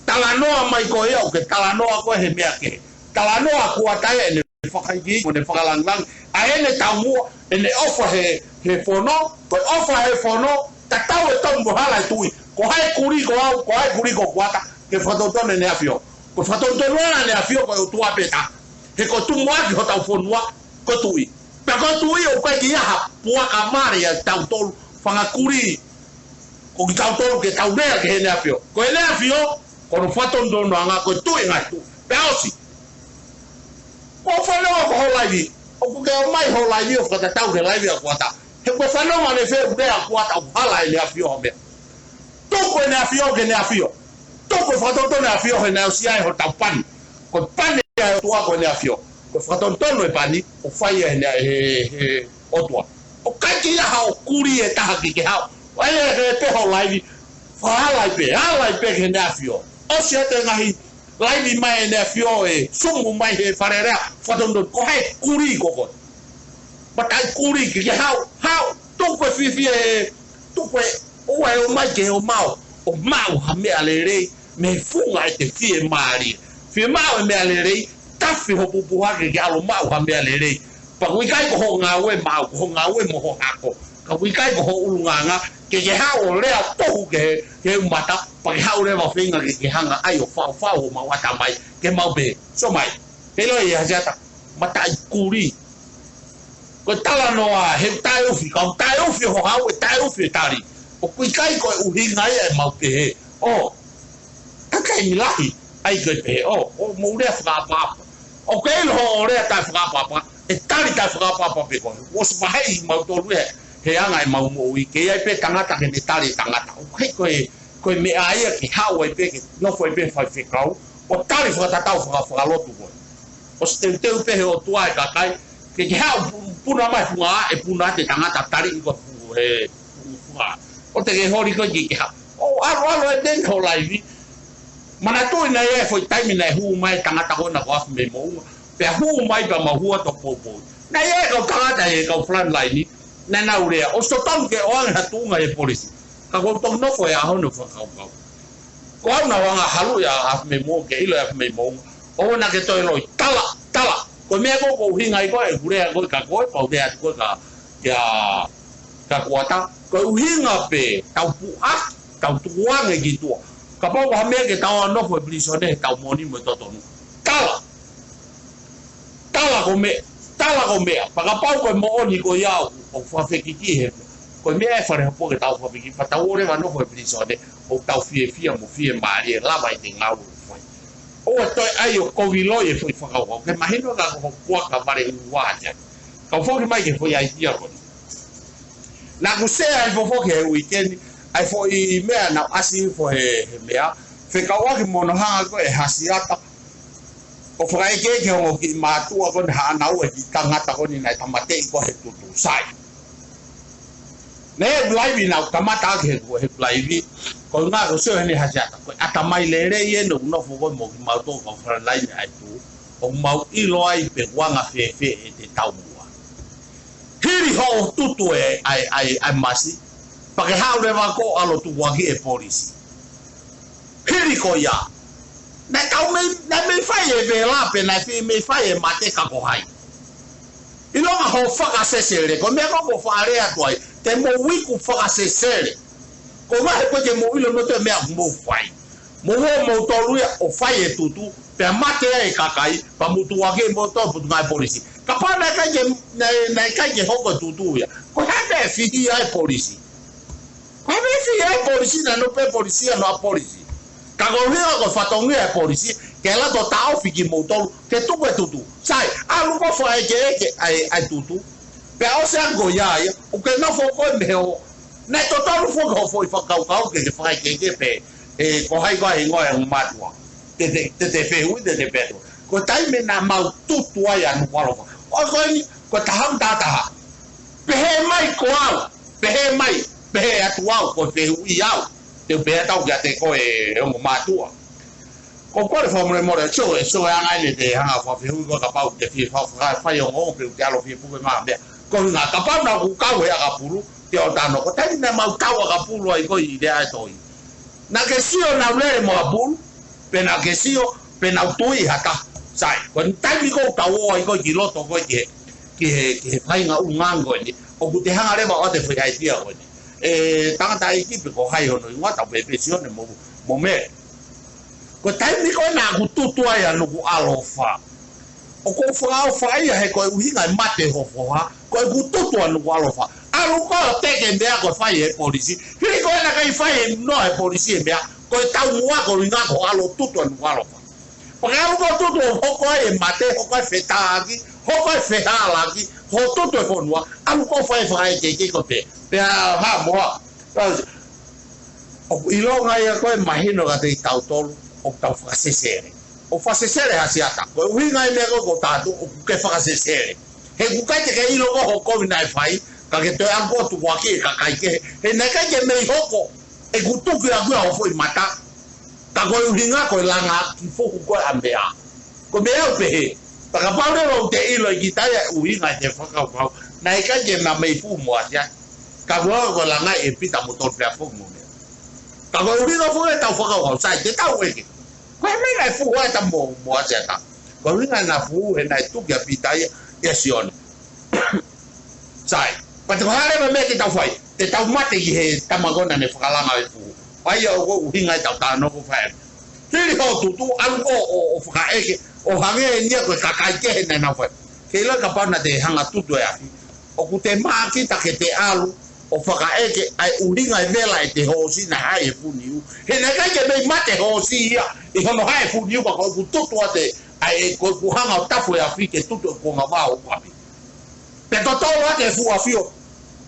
Talanoa mai koe ia, ʻoku ke talanoa koe he meʻa kehe. Talanoa ʻa kuata ia ʻene fakaikiiki, mo ʻene fakalāngilangi, ʻa ʻene taumuʻa, ʻene ʻofa he, he fono, ko e ʻofa he fono, tatau e tonu mo e hala e tuʻi. Ko hai kuli ko au, ko hai kuli ko kuata, ke fakatonutonu ʻEne ʻAfio. Ko e fakatonutonu ʻEne ʻAfio, ko e ʻOtua pē taha. He ko e tumuʻaki hotau fonua, ko e tuʻi. Pea ko e tuʻi ʻoku ʻikai ke ʻi ai ha puaka male ʻia tautolu, fanga kuli, ko kitautolu ke tau lea ki heʻene ʻAfio. Ko ʻEne ʻAfio, ko hono fakatonutonu ʻanga ko e tuʻi ngaahi tuʻi. Pea ʻosi. Ko e fanongo ko hoʻo laivi. ʻOku ke ʻomai hoʻo laivi ʻo fakatatau ki he laivi ʻa kuata. He ko e fanongo ʻene fē ʻoku lea ʻa kuata ʻoku hala ʻEne ʻAfio ʻo meʻa. Tuku ʻEne ʻAfio ki heʻene ʻAfio. Tuku e fakatonutonu ʻEne ʻAfio he naʻe ʻosi ʻi ai hotau pani. Ko e pani ʻa e ʻOtua ko ʻEne ʻAfio. Ko e fakatonutonu e pani, ʻo fai ʻe heʻene, he, he ʻOtua. ʻOku ʻikai ke ʻi ai haʻo kuli e taha ke ke haʻu. ʻO ʻai ʻe he pē hoʻo laivi, fakahala ai pē, hala ai pē ki heʻene ʻAfio. ʻOsi atu e ngaahi laivi mai ʻEne ʻAfio ʻe sumu mai he Fale Alea, fakatonutonu, ko hai kuli ko koe. Mataʻi kuli ke ke haʻu, haʻu, tuku e fiefia ē, tuku e, ʻoua ʻe ʻomai ke ʻomai ʻo maʻu ha meʻa lelei, mei he funga ʻete fiemālie. Fiemaʻu e meʻa lelei, tafe ho pupuha ke ke ʻalu ʻo maʻu ha meʻa lelei. Pea ʻoku ʻikai ko hoʻo ngāue maʻau, ko hoʻo ngāue mo ho hako. Ka ʻoku ʻikai ko hoʻo ʻulungaanga, ke ke haʻu ʻo lea pohu ki he, ki he ʻumata, pea ke haʻu leva ʻo feinga ke ke hanga ʻai ʻo faufau homau ʻatamai, ke mau pehē, sio mai. Pea ʻilo ʻe Hasiata, mataʻi kuli. Ko e talanoa, he taʻeufi, ka ʻoku taʻeufi hoʻo haʻu, ʻe taʻeufi e tali. ʻOku ʻikai ko e ʻuhinga ia ʻemau pehē, ʻo, kakai ni lahi, ʻai ke pehē, ʻo, ʻo mou lea fakaʻapaʻapa. ʻOku ke ʻilo hoʻo lea taʻefakaʻapaʻapa, ʻe tali taʻefakaʻapaʻapa pē koe. ʻOsi vaheʻi mautolu ia he anga ʻemau moʻui, ke ʻi ai pē tangata ke ne tali e tangata. ʻOku ʻikai ko e, ko e meʻa ia ke haʻu ai pē, ke nofo ai pē faifekau, ʻo tali fakatatau faka-, fakalotu koe. ʻOsi teuteu pē he ʻOtua e kakai, ke ke haʻu pu-, puna mai funga, ʻe puna atu e tangata tali ʻi ko fu-, he fu-, funga. ʻOua te ke holi koe ke ke haʻu. ʻO ʻalu ʻalu e teni hoʻo laivi. Manatuʻi naʻe ʻi ai e foʻi taimi naʻe hū mai e tangata ko ena ko Afi mei Moʻunga. Pea hū mai pea mau hū atu ʻo poupou. Naʻe ʻi ai e kau tangata he kau front line ni, naʻa nau lea, ʻosi totonu ke ʻoange ha tuʻunga ʻe he polisi. Ka ʻoku ou toki nofo he ʻaho ni ʻo fakakaukau. Ko au naʻa ku hanga ʻo halu ia ʻa e meʻa mo ke ʻilo ʻa e meʻa mo. ʻOua naʻa ke toe loi, tala, tala. Ko e meʻa ko ē ʻoku ou ʻuhinga ai ko ē ʻeku lea ko ē kia koe, pea u lea atu ko ē kia, kia, kia Kuata. Ko e ʻuhinga pē, tau puʻaki, tau tukuange ki tuʻa. Kapau ko ha meʻa ke tau ō ʻo nofo he pilīsone he tau moʻoni mo e totonu. Tala. Tala ko e meʻa, tala ko e meʻa. Pea kapau ko e moʻoni ko ia ʻoku, ʻoku fakafekiki he. Ko e meʻa ʻe fale hopo ke tau fakafekiki. Pea tau ō leva ʻo nofo he pilīsone, ʻoku tau fiefia mo fiemālie, lava ʻete ngāue ʻoku fai. ʻOua toe ʻai ʻo kovi loi e foʻi fakakaukau. Ke mahino ka ko e puaka vale ua atu. Kau foki mai ki he foʻi ʻaitia ko eni. Naʻa ku sea ai foki he uike ni, ʻa e foʻi meʻa naʻe ʻasi hifo he, he meʻa, fekauʻaki mo hono hanga ko ē ʻe Hasiata ʻo fakaʻekeʻeke e ongo kiʻi mātuʻa ko eni, haʻana ua e kiʻi tangata ko eni naʻe tāmateʻi ko ē he tutu, sai. Naʻe laivi, naʻa ku kamata ʻaki he, he laivi, ko e ʻuhinga ko e sio heni Hasiata, ko e ʻatamai lelei eni ʻoku nofo ko ē mo kimautolu kau front line ʻa e tuʻu, ʻoku mau ʻilo ai pe ʻoku anga fēfē ʻete taumuʻa. Hili hoʻo tutu e, ʻa e, ʻa e, ʻa e masi, pea ke haʻu leva ʻo ʻalu ʻo tukuakiʻi e polisi. Hili ko ia. Naʻe kau mei, naʻe mei fai e vela pe naʻe fie mei fai e mate ka ko hai. ʻIlonga hoʻo fakasesele, ko e meʻa ko ē ʻoku ou faʻa lea atu ai, te mou iku fakasesele. Ko e ʻuhinga he ʻoku ʻikai ke mou ʻilo noa e meʻa ʻoku mou fai. Mou ō moutolu ia ʻo fai e tutu, pea mate ai e kakai, pea mou tukuakiʻi moutolu ʻe he potungāue polisi. Kapau naʻe ʻikai ke, naʻe, naʻe ʻikai ke hoko e tutu ia, ko e hā e meʻa ʻe fihi ai e polisi? Ko e hā e meʻa ʻe fihi ai e polisi? Naʻe nofo pē polisi ia, naʻe polisi. Ka ko e ʻuhinga ko e fatongia e polisi, ke ʻalu ʻo taʻofi kimoutolu ke tuku e tutu. Sai, ʻalu ʻo fakaʻekeʻeke ʻa e, ʻa e tutu. Pea ʻosi ange ko ia ia, ʻoku ke nofo koe mei he ʻo. Naʻe totonu foki hoʻo foʻi fakakaukau ke, ke fakaʻekeʻeke pē, ʻe, ko hai ko e hingoa e ongo mātuʻa. Te te, te te fehuʻi, te te pehē atu. Ko e taimi naʻa mau tutu ai ʻa Nukuʻalofa. ʻOi ko eni, ko e taha mo e taha taha. Pehē mai ko au, pehē mai, pehē atu au, ko e fehuʻi au. Te u pehē atu au kiate koe e ongo mātuʻa. Ko e kole fakamolemole, sio, sio e anga eni ʻete hanga ʻo fakafehuʻi ko ē kapau te fie fa-, fa-, fai ongo pe ʻoku te ʻalu ʻo fie puke mai ha meʻa. Ko e ʻuhinga kapau naʻa ku kau he ʻakapulu, te u tano, ko e taimi naʻa mau kau ʻakapulu ai ko ē ʻi he ʻaho ni. Naʻa ke sio naʻa ku lele mo ʻakapulu, pe naʻa ke sio, pe naʻa ku tui ha taha. Sai, ko e taimi ko ē ʻoku tau ō ai ko ē ki loto ko ē ki he, ki he, ki he faʻahinga ʻulungaanga ko eni, ʻoku te hanga leva ʻo ʻoatu e foʻi ʻaitia ko eni. ʻE, tangataʻeiki pe ko hai hono hingoa, tau pehē pē Sione mo, mo Mele. Ko e taimi ko ē naʻa ku tutu ai ʻa Nukuʻalofa, ʻoku ou fakaʻofa ia he ko e ʻuhinga e mate ho foha, ko ʻeku tutu ʻa Nukuʻalofa. ʻAlu koe ʻo teke meʻa ko e fai ʻe he polisi. Hili ko ē naʻe ʻikai fai noa ʻe he polisi e meʻa, ko e taumuʻa ko e ʻuhinga ko hoʻo ʻalu ʻo tutu ʻa Nukuʻalofa. Pea ke ʻalu koe ʻo tutu ʻo hoko ai e mate, hoko ai e fetāki, hoko ai e fehālaaki, hoʻo tutu e fonua, ʻalu koe ʻo fai e fakaʻekeʻeke ko ē pē. Pea hā mo hā. ʻOku ʻilonga ia ko ē mahino kiate kitautolu, ʻoku tau fakasesele. ʻOku fakasesele Hasiata. Ko e ʻuhinga e meʻa ko ē ʻoku ou tala atu, ʻoku ke fakasesele. He ʻoku ʻikai te ke ʻilo koe hoʻo kovi naʻe fai, ka ke toe ʻalu koe ʻo tukuakiʻi e kakai kehe. He naʻe ʻikai ke mei hoko, ʻeku tuku ʻaku ia hoʻo foʻi mata. Ka ko e ʻuhinga ko e langa ki fuhu ko ē ʻa e meʻa. Ko e meʻa ʻoku pehē. Pea kapau leva ʻoku te ʻilo ʻe kita ia e ʻuhinga ʻete fakakaukau, naʻe ʻikai ke na mei fuhu mo Hasiata. Ka ko e langa ʻe Pita mo Tolu pea fuhu mo meʻa. Ka ko e ʻuhinga foki ʻetau fakakaukau, sai, te tau ʻeke. Ko e meʻa naʻe fuhu ai ʻa Tolu mo, mo Hasiata. Ko e ʻuhinga naʻe fuhu he naʻe tuku ʻa Pita ia, ʻia Sione. Sai. Pea te ko e hā leva e meʻa ke tau fai? Te tau mate ki he tama ko ē naʻa ne fakalanga e fuhu. ʻA ia ʻoku ʻuhinga ʻetau talanoa ko ē fai. Hili hoʻo tutu, ʻalu ʻo, ʻo, ʻo fakaʻeke, ʻo hangē eni ia ko e kakai kehe naʻa nau fai. Ke ʻilo kapau naʻa te hanga ʻo tutu e afi. ʻOku te mākita ke te ʻalu ʻo fakaʻeke ʻa e ʻuhinga e vela ʻete hoosi naʻe haʻi he fuʻu niu. He naʻe ʻikai ke mei mate e hoosi ia ʻi hono haʻi he fuʻu niu, ka ko ʻeku tutu ʻa te, ʻa e, ko ʻeku hanga ʻo tafu e afi ke tutu e kuonga vao ʻo ʻapi. Pea totolo ake e fuʻu afi ʻo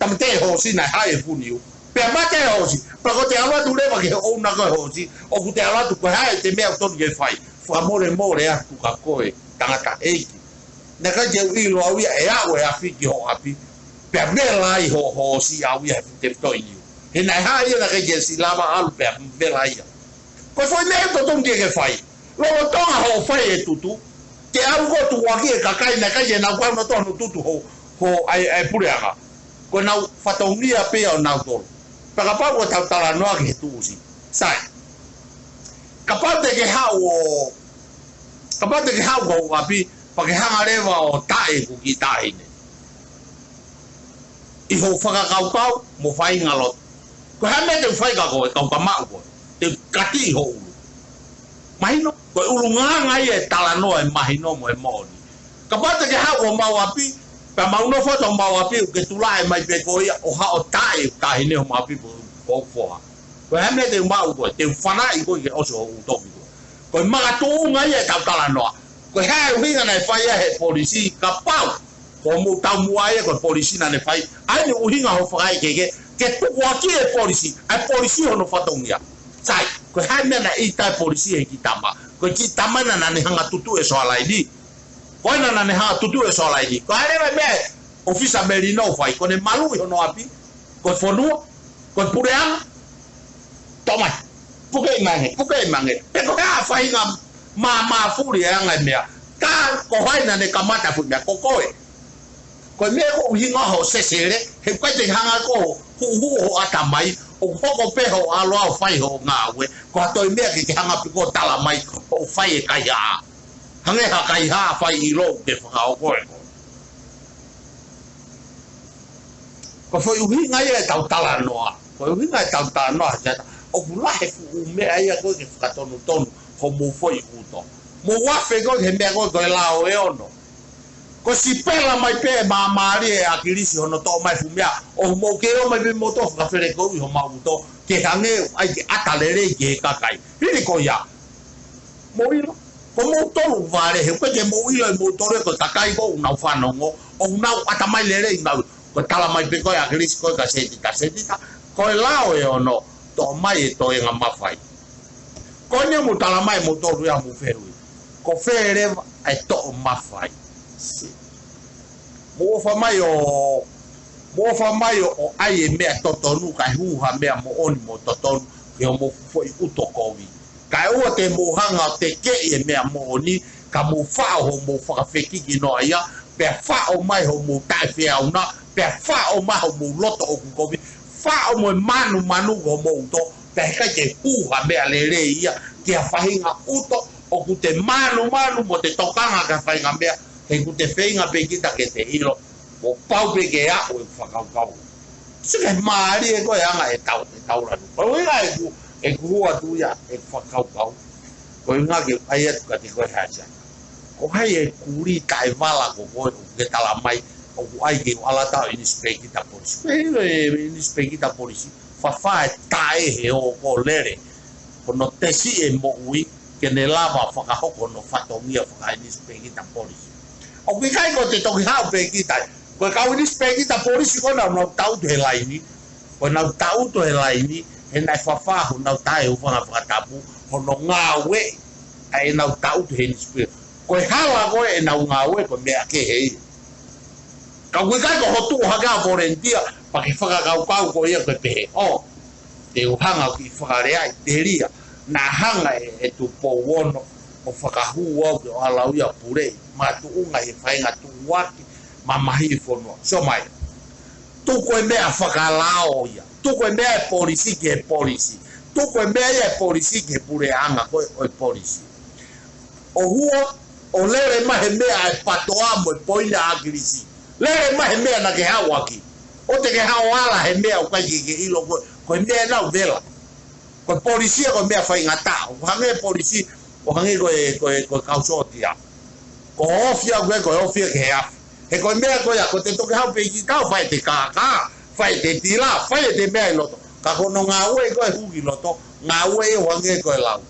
tāmateʻi e hoosi naʻe haʻi he fuʻu niu. Pea mate e hoosi. Pea ko ʻete ʻalu atu leva ki he ʻouna ko ē e hoosi, ʻoku te ʻalu atu ko e hā ʻete meʻa ʻoku totonu ke fai? Fakamolemole atu kia koe, tangataʻeiki. Naʻe ʻikai ke u ʻilo au ia ʻe aʻu e afi ki hoʻo ʻapi, pea vela ai hoʻo hoosi ʻaʻau ia he tefitoʻi niu. He naʻe haʻi ia, naʻe ʻikai ke siʻi lava ʻalu pea vela ia. Ko e foʻi meʻa ʻoku totonu ke ke fai. Lolotonga hoʻo fai e tutu, Ke ʻalu ko ē ʻo tukuakiʻi e kakai naʻe ʻikai ke nau kau nautolu ʻo tutu ho, ho ʻai, ʻai puleʻanga. Ko ʻenau fatongia pē ia ʻonautolu. Pea kapau ko ʻetau talanoa ki he tuʻusi. Sai. Kapau te ke haʻu ʻo, kapau te ke haʻu ki hoku ʻapi, pea ke hanga leva ʻo taʻe ʻeku kiʻi taʻahine ʻi hoʻo fakakaukau mo e faʻahinga loto. Ko e hā e meʻa te u fai kia koe, ka u ka maʻu koe? Te u kati ho ʻulu. Mahino, ko e ʻulungaanga ia e talanoa ʻe mahino mo e moʻoni. Kapau te ke haʻu ki homau ʻapi, pea mau nofo atu ki homau ʻapi, ʻoku ke tulaʻi mai pē koe ia ʻo haʻu ʻo taʻe ʻeku taʻahine ʻi homau ʻapi pe ko hoku foha. Ko e hā e meʻa te u maʻu koe? Te u fanaʻi koe ke ʻosi hoʻo ʻuto ki tuʻa. Ko e makatuʻunga ia ʻetau talanoa. Ko e hā e ʻuhinga naʻe fai ai ʻe he polisi? Kapau ko hoʻomou taumuʻa ia ko e polisi naʻa ne fai, ʻa eni e ʻuhinga hoʻo fakaʻekeʻeke, ke tukuakiʻi e polisi, ʻa e polisi hono fatongia. Sai, ko e hā e meʻa naʻe ʻita ai e polisi he kiʻi tama? Ko e kiʻi tama naʻa ne hanga ʻo tutuʻi e soalaini. Ko ena naʻa ne hanga ʻo tutuʻi e soalaini. Ko e hā leva e meʻa ʻa e ʻōfisa Melino ʻoku fai? Ko ʻene maluʻi hono ʻapi, ko e fonua, ko e puleʻanga, toʻo mai. Pukeʻi mai ange, pukeʻi mai ange. Pe ko e hā e faʻahinga mā, māfuli e anga e meʻa? Ka ko hai naʻa ne kamata e foʻi meʻa? Ko koe. Ko e meʻa ko e ʻuhinga hoʻo sesele, he ʻoku ʻikai te ke hanga koe ʻo huʻuhuʻu ho ʻatamai, ʻo hoko pē hoʻo ʻalu ʻo fai hoʻo ngāue, ko ha toe meʻa ke ke hanga pē koe ʻo tala mai ʻoku fai e kaihaʻa. Hangē ha kaihaʻa fai ʻilo ʻoku ke fakahoko ʻe koe. Ko e foʻi ʻuhinga ia ʻetau talanoa. Ko e ʻuhinga ʻetau talanoa, he ʻoku lahi e fuʻu meʻa ia ko ē ke fakatonutonu hoʻomou foʻi ʻuto. Mou afe koe ki he meʻa ko ē ko e lao ʻe ono. Ko e sipela mai pē māmālie ʻa ʻAkilisi hono toʻo mai e fuʻu meʻa, ʻo mou kei ō mai pē moutolu ʻo fakafelekoʻi homau ʻuto, ke hangē ʻoku ʻai ke ʻata lelei ki he kakai. Hili ko ia. Mou ʻilo, ko moutolu vale, he ʻoku ʻikai ke mou ʻilo ʻe moutolu ia ko e kakai ko ē ʻoku nau fanongo, ʻoku nau ʻatamai lelei, nau, ko e tala mai pē ko ē ʻe ʻAkilisi ko ē kia Setita, Setita, ko e lao ʻe ono, toʻo mai e toenga mafai. Ko eni ʻoku mou tala mai moutolu ia ʻoku mou fehuʻi, ko fē leva ʻa e toʻo mafai? Mou ʻofa mai ʻo, mou ʻofa mai ʻo, ʻo ʻai e meʻa totonu, kae hū ha meʻa moʻoni mo totonu ki hoʻomou foʻi ʻuto kovi. Kae ʻoua te mou hanga ʻo tekeʻi e meʻa moʻoni, ka mou faʻo hoʻomou fakafekiki noa ia, pea faʻo mai hoʻomou taʻefeʻauna, pea faʻo mai hoʻomou loto ʻoku kovi, faʻo mo e mānumanu ki hoʻomou ʻuto, pea heʻikai ke hū ha meʻa lelei ia ki ha faʻahinga ʻuto ʻoku te mānumanu mo te tokanga ki ha faʻahinga meʻa, he ʻoku te feinga pē kita ke te ʻilo, kuo pau pē ke aʻu ʻeku fakakaukau. Sio ki he mālie ko ē anga ʻetau, ʻetau lanu. Ko e ʻuhinga ʻeku, ʻeku hū atu ia ʻeku fakakaukau. Ko e ʻuhinga ke ʻai atu kiate koe, Haʻasia. Ko hai e kulī taʻevala ko koe ʻoku ke tala mai ʻoku ʻai ke u ʻalu atu ʻo inisipēkita polisi? Ko e ʻinisipēkita polisi, fafā e taʻe he ō ko ē ʻo lele hono tesi e moʻui ke ne lava ʻo fakahoko hono fatongia fakaʻinisipēkita polisi. ʻOku ʻikai ko ʻete toki haʻu pē kita ia. Ko e kau inisipēkita polisi ko ē naʻa nau tangutu he laini, ko ʻenau tangutu he laini, he naʻe fafā honau taʻe hūfanga he fakatapu, hono ngāueʻi ʻa ʻenau tangutu he inisipēkita. Ko e hala ko ē ʻenau ngāue ko e meʻa kehe ia. Ka ʻoku ʻikai ko hoʻo tuʻu hake ʻo volunteer, pea ke fakakaukau ko ia ko e pehē, ʻō, te u hanga ʻo kiʻi fakaleaʻi, telia, naʻa hanga ʻe, ʻe Tupou Ono ʻo fakahū au ke u ʻalu au ia ʻo puleʻi makatuʻunga he faʻahinga tuʻuaki mamahi e fonua. Sio mai. Tuku e meʻa fakalao ia. Tuku e meʻa e polisi ki he polisi. Tuku e meʻa ia e polisi ki he puleʻanga ko ē ʻo e polisi. ʻO hū ʻo, ʻo lele mai he meʻa e patoa mo e poini ʻa ʻAkilisi. Lele mai he meʻa naʻa ke haʻu ʻaki. ʻOua te ke haʻu ʻo ala he meʻa ʻoku ʻikai ke ke ʻilo ko, ko e meʻa ʻenau vela. Ko e polisi ia ko e meʻa faingataʻa. ʻOku hangē e polisi, ʻoku hangē ko e, ko e, ko e kau sōtia. Ko e ofi ia ko e, ko e ofi ia ki he afi. He ko e meʻa ko ia, ko ʻete toki haʻu pē kita ʻo fai ʻete kākā, fai ʻete tila, fai ʻete meʻa ʻi loto. Ka ko hono ngāue ko ē hū ki loto, ngāue ia ʻoku hangē ko e lau.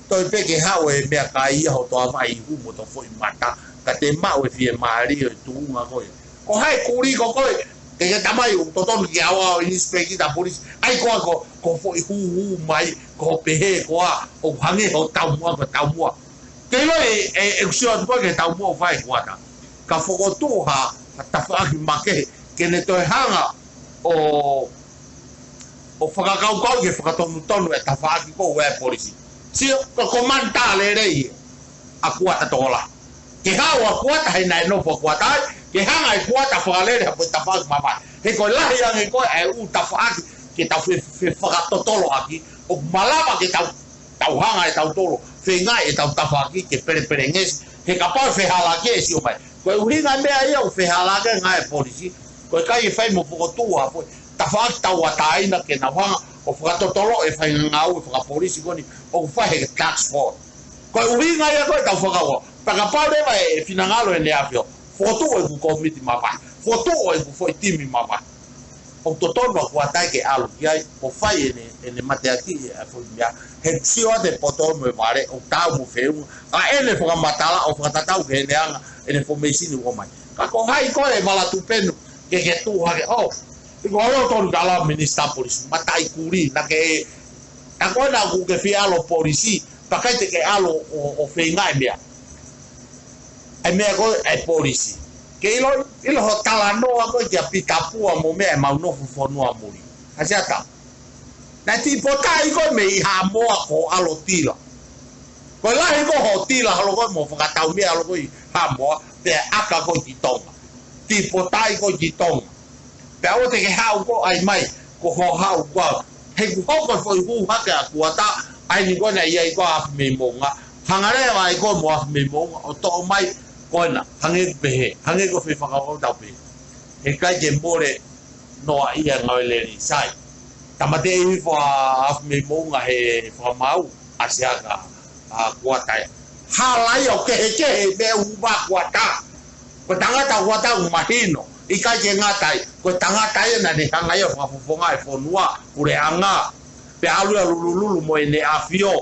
Toe pē ke haʻu e meʻakai ia hoto avaʻi ʻi hū mo hoto foʻi mata, ka te maʻu e fiemālie ʻo e tuʻunga ko ia. Ko hai kulī ko koe, ke ke tala mai ʻoku totonu ke u ʻalu au ʻo inisipēkita polisi, ʻai koā ko, ko e foʻi hūhū mai, ko hoʻo pehē koā ʻoku hangē hoʻo taumuʻa ko e taumuʻa. Ke ʻilo e, e, ʻeku sio atu ko ē ki he taumuʻa ʻoku fai ʻe Kuata. Ka fokotuʻu ha, ha tafaʻaki makehe, ke ne toe hanga ʻo, ʻo fakakaukauʻi ke fakatonutonu e tafaʻaki ko ē ʻa e polisi. Sio, ko e komani tā lelei ʻa Kuata Tokolahi. Ke haʻu ʻa Kuata he naʻe nofo ʻa Kuata ai, ke hanga ʻe Kuata ʻo fakalele ha foʻi tafaʻaki mamahi. He ko e lahi ange ko ē ʻa e ʻū tafaʻaki ke tau fe-, fe-, fakatotolo ʻaki, ʻoku malava ke tau, tau hanga ʻe tautolu ʻo feingaʻi ʻetau tafaʻaki ke pelepelengesi, he kapau ʻe fehālaaki ʻe sio mai. Ko e ʻuhinga e meʻa ia ʻoku fehālaaki ai e ngaahi polisi, ko e ʻikai ke fai mo fokotuʻu ha foʻi tafaʻaki tauʻatāina ke nau hanga ʻo fakatotolo e faʻahinga ngāue fakapolisi ko eni ʻoku fai he task force. Ko e ʻuhinga ia ko ē ʻetau fakakaukau. Pea kapau leva ʻe finangalo ʻEne ʻAfio, fokotuʻu ʻeku kōmiti mamahi, fokotuʻu ʻeku foʻi timi mamahi, ʻoku totonu ʻa Kuata ia ke ʻalu ki ai ʻo fai ʻene, ʻene mateakiʻi ʻa e foʻi meʻa. He ʻoku sio atu e poto mo e vale, ʻoku taau mo feʻunga ʻa ʻene fakamatala ʻo fakatatau ki heʻene anga ʻene fōmēsini ʻoku ʻomai. Ka ko hai koe ʻe vala tupenu ke ke tuʻu hake, ʻo, ʻi ko ʻolo tonu ka la minisitā polisi, mataʻi kulī, naʻa ke, naʻa ko ena ʻoku ke fie ʻalu ʻo polisi, pea ʻikai te ke ʻalu ʻo, ʻo feinga e meʻa. E meʻa ko e polisi. Ke ʻilo, ʻilo hoʻo talanoa ko ē kia Pita Pua mo meʻa ʻemau nofo fonua muli. Hasiata. Naʻe tipotaʻi koe mei Haʻamoa ko hoʻo ʻalu ʻo tila. Ko e lahi ko hoʻo tila holo koe mo fakatau meʻa holo koe ʻi Haʻamoa, pea ʻaka koe ki Tonga. Tipotaʻi koe ki Tonga. Pea ʻoua te ke haʻu koe ʻai mai, ko hoʻo haʻu koe. He kuo hoko e foʻi hū hake ʻa Kuata, ʻa eni ko ena ʻi ai ko ē ʻa Afimeimoʻunga. Hanga leva ai koe mo Afimeimoʻunga ʻo toʻo mai, ko ena, hangē ʻoku pehē, hangē ko e foʻi fakakaukau tau pehē. He ʻikai ke mole noa ia ngāue lelei sai. Tāmateʻi hifo ʻa Afimeimoʻunga he fakamaau, ʻa Siaka, ʻa Kuata ia. Hala ia ʻo kehekehe meʻa ʻoku ʻuhinga Kuata. Ko e tangata Kuata ʻoku mahino. ʻIkai ke ngata ai. Ko e tangata ia naʻa ne hanga ia ʻo fakafofongaʻi e fonua, puleʻanga. Pea ʻalu ia ʻo lulululu mo ʻEne ʻAfio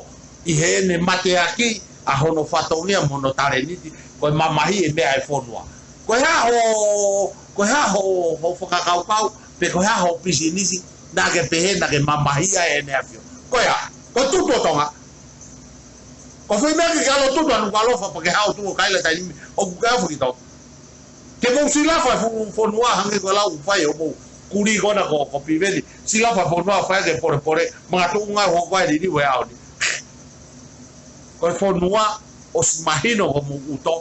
ʻi heʻene mateaki ʻa hono fatongia mo hono talēniti. Ko e mamahi e meʻa e fonua. Ko e hā hoʻo, ko e hā hoʻo, hoʻo fakakaukau, pe ko e hā hoʻo pisinisi, naʻa ke pehē, naʻa ke mamahi ai ʻEne ʻAfio. Ko e hā, ko e tutu ʻo Tonga. Ko e foʻi meʻa ke ke ʻalu ʻo tutu ʻa Nukuʻalofa pea ke haʻu ʻo tuʻu ʻo kaila taimi ʻoku ke afu ki Tonga. Ke mou silafa e fu-, fonua hangē ko e lau ʻoku fai ʻo mou kulī ko ena ko, ko Piveni. Silafa e fonua fai ke polepole, makatuʻunga ʻoku ʻikai liliu e ʻaho ni. Ko e fonua ʻosi mahino ko mou ʻuto,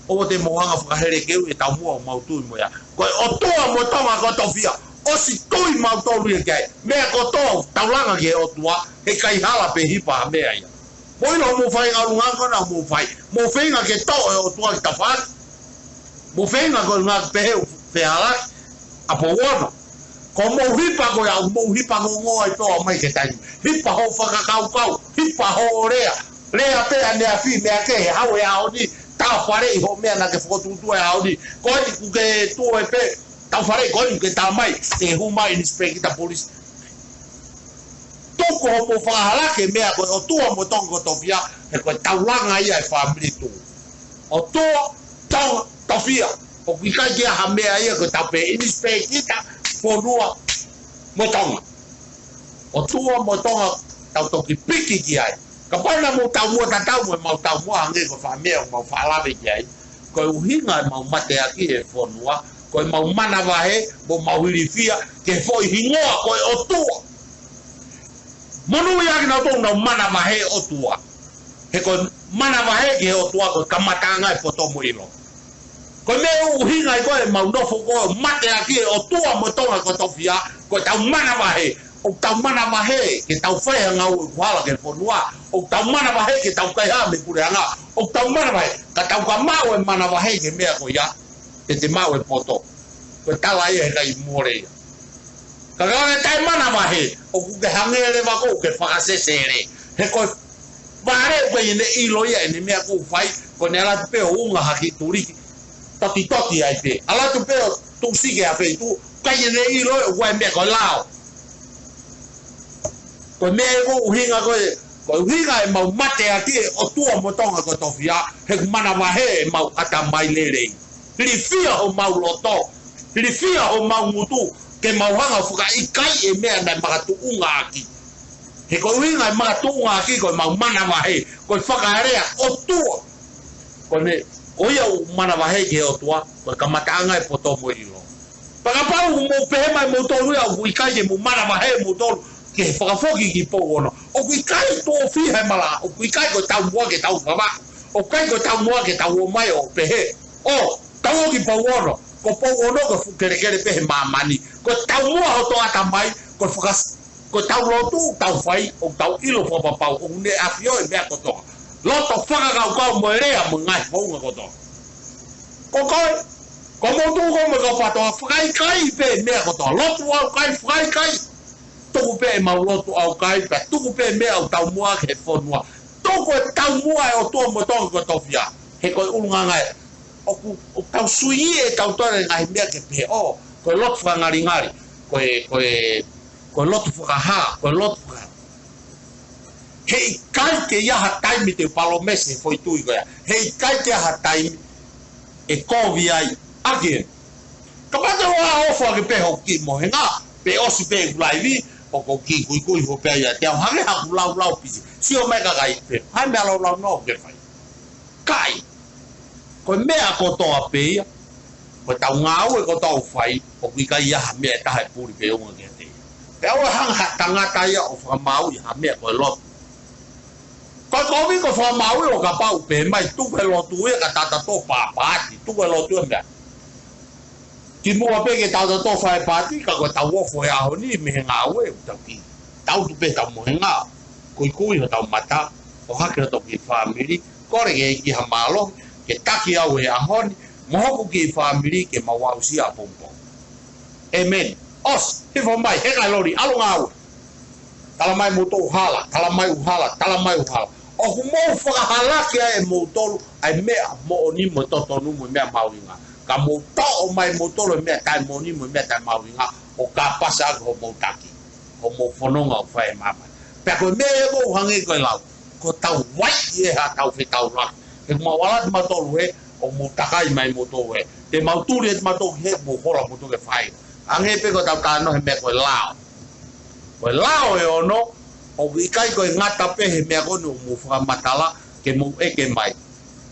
ʻoua te mou hanga ʻo fakahelekeuʻi e taumuʻa ʻoku mau tui mo ia. Ko e ʻOtua mo Tonga ko e tofiʻa, ʻosi tui mautolu ia ki ai. Meʻa kotoa ʻoku tau langa ki he ʻOtua, he ʻikai hala pe hipa ha meʻa ia. Mou ʻilo hoʻomou fai ngaahi ʻulungaanga ko ena ʻoku mou fai. Mou feinga ke toʻo e ʻOtua ki tafaʻaki. Mou feinga ko e ngaahi pehē ʻoku fehālaaki. ʻApō uono. Ko hoʻomou hipa ko ia ʻoku mou hipa ngongoa ai pē ʻo aʻu mai ki he taimi. Hipa hoʻo fakakaukau, hipa hoʻo lea. Lea pē ʻaneafi meʻa kehe, haʻu he ʻaho ni, tāfaleʻi hoʻo meʻa naʻa ke fokotuʻutuʻu he ʻaho ni. Ko eni ʻoku ke tuʻu ai pē, tāfaleʻi ko eni ʻoku ke tā mai, ke hū mai ʻinisipēkita polisi. Tuku hoʻomou fakahalaki e meʻa ko e ʻOtua mo Tonga ko e tofiʻa, he ko e taulanga ia e fāmili tuʻu. ʻOtua, Tonga, tofiʻa. ʻOku ʻikai ke ʻi ai ha meʻa ia ko e tau pehē ʻinisipēkita, fonua, mo Tonga. ʻOtua mo Tonga, tau toki piki ki ai. Kapau naʻa mou taumuʻa tatau mo ʻemau taumuʻa hangē ko e faʻa meʻa ʻoku mau faʻa lave ki ai. Ko e ʻuhinga ʻemau mateaki e fonua, ko ʻemau manavahē, mo ʻemau ilifia, ki he foʻi hingoa ko e ʻOtua. Monūʻia kinautolu ʻoku nau manavahē ʻOtua. He ko e manavahē ki he ʻOtua ko e kamataʻanga e poto mo e ʻilo. Ko e meʻa ʻoku ʻuhinga ai ko ē ʻemau nofo ko ē ʻo mateaki e ʻOtua mo Tonga ko e tofiʻa, ko ʻetau manavahē. ʻOku tau manavahē ke tau fai ha ngāue ʻoku hala ki he fonua. ʻOku tau manavahē ke tau kaihaʻa mei he puleʻanga. ʻOku tau manavahē, ka tau ka maʻu e manavahē ki he meʻa ko ia, te te maʻu e poto. Ko e tala ia he ʻikai mole ia. Ka ka ʻoku ke taʻemanavahē, ʻoku ke hangē leva ʻoku ke fakasesele. He ko e vale ʻoku ʻikai ke ne ʻilo ia ʻene meʻa ʻoku fai, ko ʻene ʻalu atu pē ʻo unga ha kiʻi tuliki. Totitoti ai pē. ʻAlu atu pē ʻo tuʻusi ki ha feituʻu, ʻikai ke ne ʻilo ʻoku ʻi ai e meʻa ko e lao. Ko e meʻa ia ʻoku ʻuhinga ko ē, ko e ʻuhinga ʻemau mateaki e ʻOtua mo Tonga ko e tofiʻa, he ʻoku manavahē ʻemau ʻatamai lelei. Ilifia homau loto, ilifia homau ngutu, ke mau hanga ʻo fakaʻikaiʻi e meʻa naʻe makatuʻunga ʻaki. He ko e ʻuhinga e makatuʻunga ʻaki ko ʻemau manavahē, ko e fakalea ʻOtua. Ko ʻene, ko ia ʻoku manavahē ki he ʻOtua, ko e kamataʻanga e poto mo e ʻilo. Pea kapau ʻoku mou pehē mai moutolu ia, ʻoku ʻikai ke mou manavahē moutolu, ke fakafoki ki he pou ono. ʻOku ʻikai tuʻo fiha e malaʻe, ʻoku ʻikai ko e taumuʻa ke tau fakaava. ʻOku ʻikai ko e taumuʻa ke tau ō mai ʻo pehē, ʻo, tau ō ki Pouono. Ko Pouono ko e fuʻu kelekele pē he māmani. Ko e taumuʻa hoto ʻatamai, ko e fakas-, ko e tau lotu, tau fai, ʻo tau ʻilo fakapapau, ʻoku ne ʻafioʻi e meʻa kotoa. Loto fakakaukau mo e lea mo e ngaahi founga kotoa. Ko koe, ko mou tuʻu ko mo ka patoa, fakaʻikaiʻi pē meʻa kotoa. Lotu ʻaukai, fakaʻikaiʻi. Tuku pē ʻemau lotu ʻaukai, pea tuku pē meʻa ʻoku taumuʻa ki he fonua. Tuku e taumuʻa ʻa e ʻOtua mo Tonga ko e tofiʻa. He ko e ʻulungaanga ē. ʻOku, ʻoku tau sui ʻe tau tole ngaahi meʻa ke pehē ʻo, ko e lotu fakangalingali. Ko e, ko e, ko e lotu fakahā, ko e lotu fakahā. Heʻikai ke ʻi ai ha taimi te u palōmesi he foʻi tui ko ia. Heʻikai ke ʻi ai ha taimi ʻe kovi ai. Again. Kapau te u ʻofa ke pehē hoku kiʻi mohenga, pe ʻosi pē ʻeku laivi, ʻoku ou kiʻi kuikui hope ai ia. Te u hangē haku laulau pisi. Sio mai kakai pē. Hai meʻa laulau nō ke fai. Kai. Ko e meʻa kotoa pē ia. Ko e tau ngāue ko tau fai, ʻoku ʻikai ʻi ai ha meʻa ʻe taha ʻe puli pe unga kiate ia. Pea ʻoua hanga ha tangata ia ʻo fakamāuʻi ha meʻa ko e lotu. Ko e kovi ko e fakamāuʻi ʻo kapau pē mai tuku e lotu ia ka tata tō pāpāti, tuku e lotu ia meʻa. Kimuʻa pē ke tau tō fai pāti, ka ko e tau ofo he ʻaho ni mei he ngāue, ʻoku tau kiʻi. Tau tuʻu pē tau mohenga, kuikui hotau mata, ʻohake hotau kiʻi fāmili, kole ke ʻEiki ha mālohi, ke taki au he ʻaho ni, mo hoku kiʻi fāmili ke mau aʻusia ʻapongipongi. ʻĒmeni. ʻOsi, hifo mai, heka e loli, ʻalu ngāue. Tala mai moutolu hala, tala mai ʻū hala, tala mai ʻū hala. ʻOku mou fakahalaki ai ʻe moutolu, ʻa e meʻa moʻoni mo totonu mo e meʻa mahuʻinga. Ka mou toʻo mai moutolu e meʻa taʻemoʻoni mo e meʻa taʻemahuʻinga, ʻo kāpasa ʻaki hoʻomou taki. Hoʻomou fononga ʻoku fai ʻe māmani. Pea ko e meʻa ia ʻoku ou hangē ko e lau. Ko e tau vai ʻe ha tau fetaulaki. He mau ala te mautolu he, ʻo mou takai mai moutolu he. Te mau tuli ʻe te mautolu he, mou hola moutolu ke fai. Hangē pē ko e tau talanoa he meʻa ko e lao. Ko e lao ʻe ono, ʻoku ʻikai ko e ngata pē he meʻa ko eni ʻoku mou fakamatala, ke mou ʻeke mai.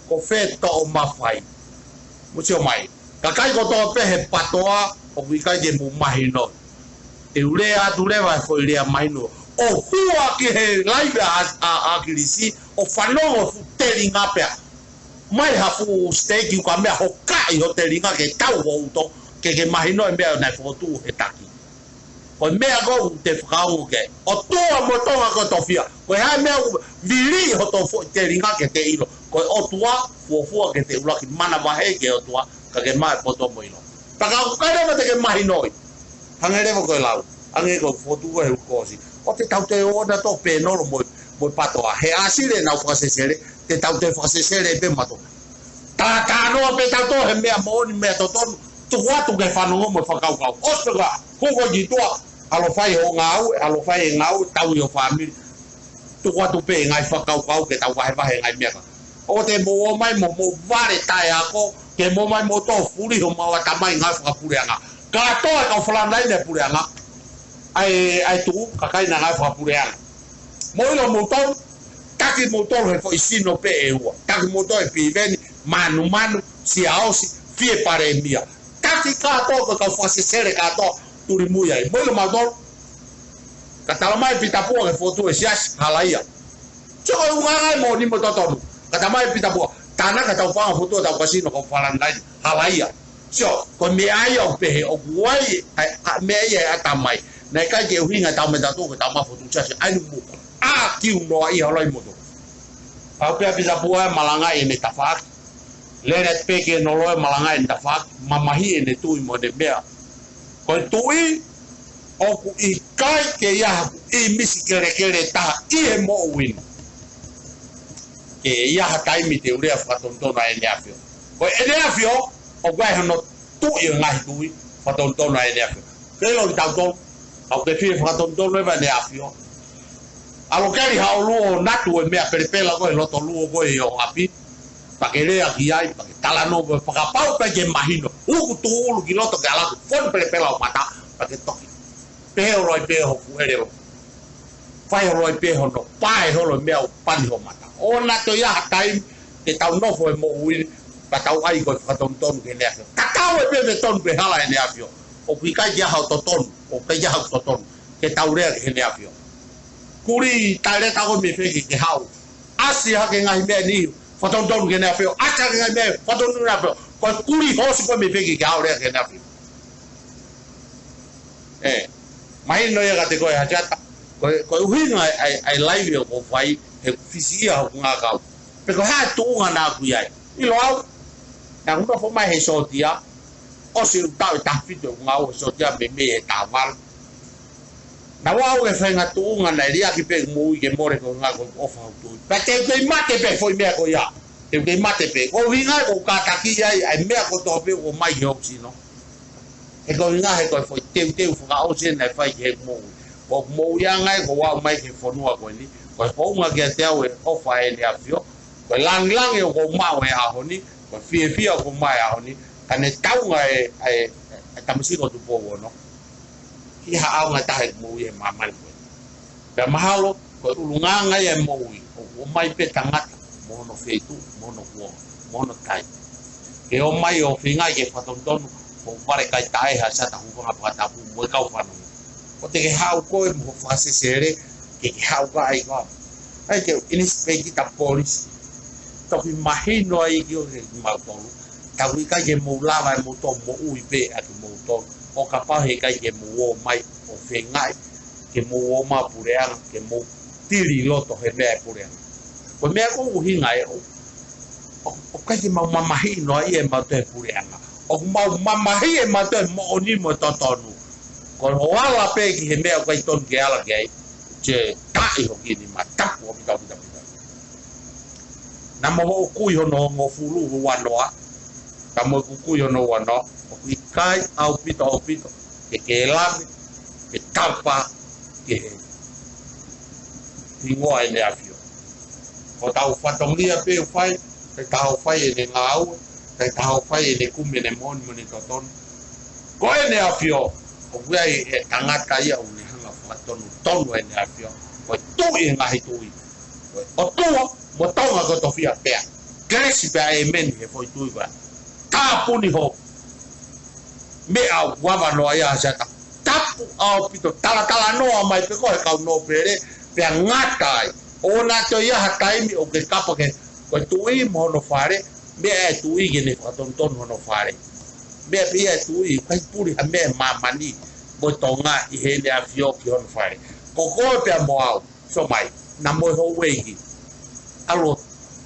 Ko fē toʻo mafai. Mou sio mai. Kakai kotoa pē he patoa, ʻoku ʻikai ke mou mahino. Te u lea atu leva e foʻi lea mahino. ʻO hua ki he laiva ʻa, ʻa, ʻa ʻAkilisi, ʻo fanongo fuʻu telinga pea. Mai ha fuʻu siteiki uka meʻa hokaʻi ho telinga ke tau ho uto, ke ke mahino e meʻa naʻe fokotuʻu he taki. Ko e meʻa ko ē ʻoku te fakaongo ke. ʻOtua mo Tonga ko e tofiʻa. Ko e hā e meʻa ʻoku vili hoto foʻi telinga ke te ʻilo. Ko e ʻOtua, fuofua ke te ʻuluaki manavahē ki he ʻOtua, ka ke maʻu e poto mo e ʻilo. Pea ka ʻoku ʻikai leva te ke mahinoi. Hangē leva ko e lau. Hangē ko e fotu ko e ʻulukosi. ʻO te tau te ō na tō pēnolo mo, mo e patoa. He ʻasi le nau fakasesele, te tau te fakasesele pē mato. Tātānoa pē tau tō he meʻa moʻoni meʻa totonu, tuku atu ke fanongo mo fakakaukau. ʻOsi pē ka, hoko ki tuʻa, ʻalu fai ho ngāue, ʻalu fai e ngāue, tauhi ho fāmili. Tuku atu pē ngaahi fakakaukau ke tau vahevahe ngaahi meʻa ka. ʻO te mou ō mai mo, mou vale taʻeako, ke mou ō mai mo tō fuli homau ʻatamai ngaahi fakapuleʻanga. Kātoa e kau frontline e puleʻanga. ʻAi, ʻai tuʻu, kakai na ngaahi fakapuleʻanga. Mou ʻilo moutolu, taki moutolu he foʻi sino pē ʻe ua. Taki moutolu e Piveni, Manumanu, Siaosi, Fie Palēmia. Taki kātoa ko e kau fakasesele kātoa, tuli mui ai. Mou ʻilo mautolu, ka tala mai Pita Pua ke fotu e siasi, hala ia. Sio ko e ʻulungaanga ia moʻoni mo totonu. Ka tala mai Pita Pua, tāna ka tau fanga fotu tau kasino ko frontline, hala ia. Sio, ko e meʻa ia ʻoku pehē ʻoku ʻi ai, ʻa, ʻa, meʻa ia ʻe ʻatamai. Naʻe ʻikai ke ʻuhinga tau meʻa tau tō, ko tau mafotu siasi, ʻai nu muka. ʻA kiu noa ʻi holo ʻi moto. Pau pē ʻa Pita Pua ʻe malangaʻi ʻene tafaʻaki. Lele pē ke nolo ʻe malangaʻi ʻene tafaʻaki. Mamahi ʻene tui mo ʻene meʻa. Ko e tui, ʻoku ʻikai ke ʻi ai haku ʻīmisi kelekele taha ʻi he moʻui ni. Ke ʻi ai ha taimi te u lea fakatonutonu ai ʻEne ʻAfio. Ko ʻEne ʻAfio, ʻoku ʻi ai hono tuʻi ʻo e ngaahi tui, fakatonutonu ai ʻEne ʻAfio. Ke ʻilo kitautolu, ʻoku ke fie fakatonutonu ʻe ʻEne ʻAfio. ʻAlu keli haʻo luo ʻo natu e meʻa pelepela ko ē he loto luo ko ē ʻi ho ʻapi. Pea ke lea ki ai, pea ke talanoa, pea fakapau pē ke mahino. Uku tuʻulu ki loto ke ʻalu ʻo fonu pelepela ho mata, pea ke toki. Pehē holo ai pē ho fuʻu ʻelelo. Fai holo ai pē hono pae holo e meʻa ʻo pani ho mata. ʻOua naʻa toe ʻi ai ha taimi, ke tau nofo he moʻui ni, pea tau ʻai ko e fakatonutonu ki heʻene ʻAfio. Tatau ai pē pe tonu pe hala ʻEne ʻAfio. ʻOku ʻikai ke ʻi ai haʻo totonu, ʻoku ʻikai ke ʻi ai haʻo totonu. Ke tau lea ki heʻene ʻAfio. Kuli taʻeleta ko ē mei fē ke ke haʻu. ʻAsi hake ngaahi meʻa ni, Fakatonutonu ki heʻene ʻAfio, ʻata ki he ngaahi meʻa, fakatonutonu ki heʻene ʻAfio. Ko e kuli hoosi ko ē mei he feki ke ʻalu leva ki heʻene ʻAfio. ʻE, mahino ia kiate koe Hasiata, ko e, ko e ʻuhinga ʻa e, ʻa e, ʻa e laivi ʻoku ou fai, he fisiʻia hoku ngāue. Pe ko e hā e tuʻunga naʻá ku ʻi ai. ʻIlo au, naʻá ku nofo mai he sōtia, ʻosi e taʻu ʻe taha fitu ʻeku ngāue he sōtia meimei he taʻu valu. Naʻá ku ʻi he faʻahinga tuʻunga naʻe liʻaki pē ʻeku moʻui ke mole ko e ngāue ko e ʻofa ʻa e ʻOtua. Pea te u kei mate pē he foʻi meʻa ko ia. Te u kei mate pē. Ko e ʻuhinga ia ʻoku ou kātaki ai ʻa e meʻa kotoa pē ʻoku ʻomai ki hoku sino. He ko e ʻuhinga he ko e foʻi teuteu fakaʻosi eni naʻe fai ki heʻeku moʻui. Ko hoku moʻuiʻanga ia ʻoku ou aʻu mai ki he fonua ko eni. Ko e hounga kiate au e ʻofa ʻa ʻEne ʻAfio. Ko e lāngilangi ʻoku ou maʻu he ʻaho ni. Ko e fiefia ʻoku ou maʻu he ʻaho ni. Ka ne taunga e, e, e tamasiʻi ko Tupou Ono ki ha ʻaonga ʻe taha ʻi heʻeku moʻui he māmani ko eni. Pea mahalo, ko e ʻulungaanga ia e moʻui, ʻoku ʻomai pē tangata, mo hono feituʻu, mo hono kuonga, mo hono taimi. Ke ʻomai ʻo feingaʻi ke fakatonutonu, ko e vale kai taʻe Hasiata Hufanga Fakatapu, mo e kau fanongo. ʻOua te ke haʻu koe mo hoʻo fakasesele, ke ke haʻu ka ai koa. ʻAi ke u inisipēkita polisi. Toki mahino ai ki o ke mautolu. Tau ʻikai ke mou lava ʻe moutolu moʻui pē ʻaki moutolu. ʻO kapau he ʻikai ke mou ō mai ʻo feingaʻi ke mou ō mai puleʻanga, ke mou tili loto he meʻa e puleʻanga. Ko e meʻa ko e ʻuhinga ē ʻoku, ʻoku, ʻoku ʻikai ke mau mamahiʻi noa ʻi he mautolu he puleʻanga. ʻOku mau mamahiʻi e mautolu he moʻoni mo e totonu. Ko hoʻo ala pē ki he meʻa ʻoku ʻikai tonu ke ala ki ai. Te taʻi hoki ni ma tapu ʻaupito, ʻaupito, ʻaupito. Naʻa mo hoʻo kui hono hongofulu ua noa, ka mo ʻeku kui hono ua noa, ʻoku ʻikai ʻaupito, ʻaupito ke ke lave, ke tapa, ke he hingoa ʻEne ʻAfio. Ko hotau fatongia pē ʻoku fai, kae taha ʻoku fai ʻene ngāue, kae taha ʻoku fai ʻene kumi ʻene moʻoni mo ʻene totonu. Ko ʻEne ʻAfio, ʻoku ʻi ai e tangata ia ʻoku ne hanga fakatonutonu ʻEne ʻAfio. Ko e Tuʻi ʻo e ngaahi tuʻi. Ko e ʻOtua mo Tonga ko e tofiʻa pea. Kelesi pea ʻēmeni he foʻi tui ko ia. Tāpuni hoʻo meʻa ʻoku avanoa ia Hasiata. Tapu ʻaupito, talatalanoa mai pē ko e kau nōpele, pea ngata ai. ʻOua naʻa toe ʻi ai ha taimi ʻoku ke kapa ke, ko e tuʻi mo hono fale, meʻa e tuʻi ke ne fakatonutonu hono fale. Meʻa pē ia e tuʻi, ʻikai puli ha meʻa ʻi māmani mo Tonga ʻi heʻene ʻafio ki hono fale. Ko koe pea mo au, sio mai, naʻa mo e houʻeiki. ʻAlu ʻo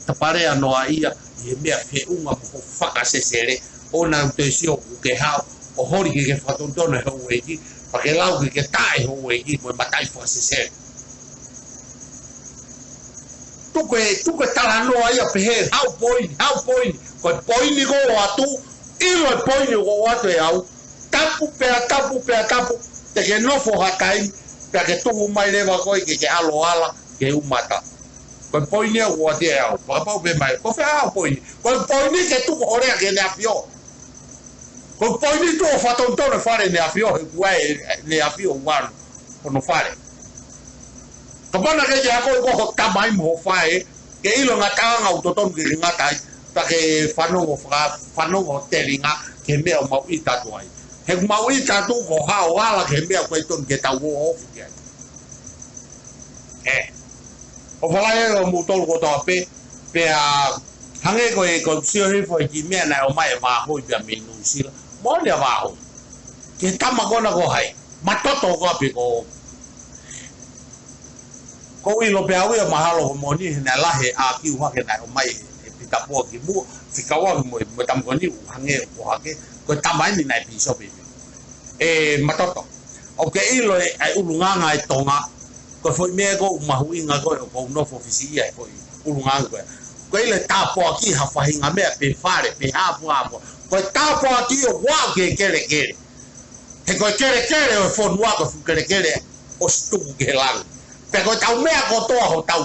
tapalea noa ia ʻi he meʻa feʻunga mo hoʻo fakasesele, ʻoua naʻa toe sio ʻoku ke haʻu ʻo holi ke ke fakatonutonu e houʻeiki, pea ke lau ke ke taʻe houʻeiki mo e mataʻi fakasesele. Tuku e, tuku e talanoa ia pehē, haʻu poini, haʻu poini. Ko e poini ko ē ʻoku ʻoatu, ʻilo e poini ʻoku ʻoatu ʻe au. Tapu pea tapu pea tapu, te ke nofo ha taimi, pea ke tuhu mai leva koe ke ke ʻalu ʻo ala ki he ʻumata. Ko e poini ʻoku ʻoatu ʻe au, fakapapau pē mai, ko fē haʻo poini? Ko e poini ke tuku hoʻo lea ki heʻene ʻafio. Ko e poini tuku ʻo fakatonutonu e fale ʻEne ʻAfio, he ʻoku ʻi ai ʻEne ʻAfio ʻoku ʻalu hono fale. Kapau naʻe ʻikai ke akoʻi koe ʻe hoʻo tamai mo hoʻo faʻē, ke ʻilo e ngataʻanga ʻoku totonu ke ke ngata ai, pea ke fanongo faka-, fanongo telinga ki he meʻa ʻoku mau ʻita atu ai. He ʻoku mau ʻita atu ko haʻo ala ki he meʻa ʻoku ʻikai tonu ke tau ō ʻo ofi ki ai. ʻE. ʻOfa lahi ʻa moutolu kotoa pē, pea hangē ko e, ko e sio hifo e kiʻi meʻa naʻe ʻomai ʻe Vāhoi pea mei Nuʻusila. Moʻoni ʻa Vāhoi. Ke tama ko ena ko hai. Matoto ko ē pē ko. Ko e ʻilo pē au ia mahalo ko e moʻoni he naʻe lahi e ʻākiu hake naʻe ʻomai ʻe Pita Pua kimuʻa, fekauʻaki mo e, mo e tama ko eni ʻoku hangē ʻoku hake, ko e tama eni naʻe pīsope pē. ʻE Matoto. ʻOku ke ʻilo e, ʻa e ʻulungaanga e Tonga, ko e foʻi meʻa ko ē ʻoku mahuʻinga ko ē ʻoku ou nofo fisiʻia he foʻi ʻulungaanga ko ē. Ko e ʻilo e tāpuaki ha faʻahinga meʻa pe fale, pe hā fua hā fua. Ko e tāpuaki ʻoku aʻu ki he kelekele. He ko e kelekele ʻo e fonua ko e fuʻu kelekele ʻosi tuku ki he langi. Pea ko ʻetau meʻa kotoa hotau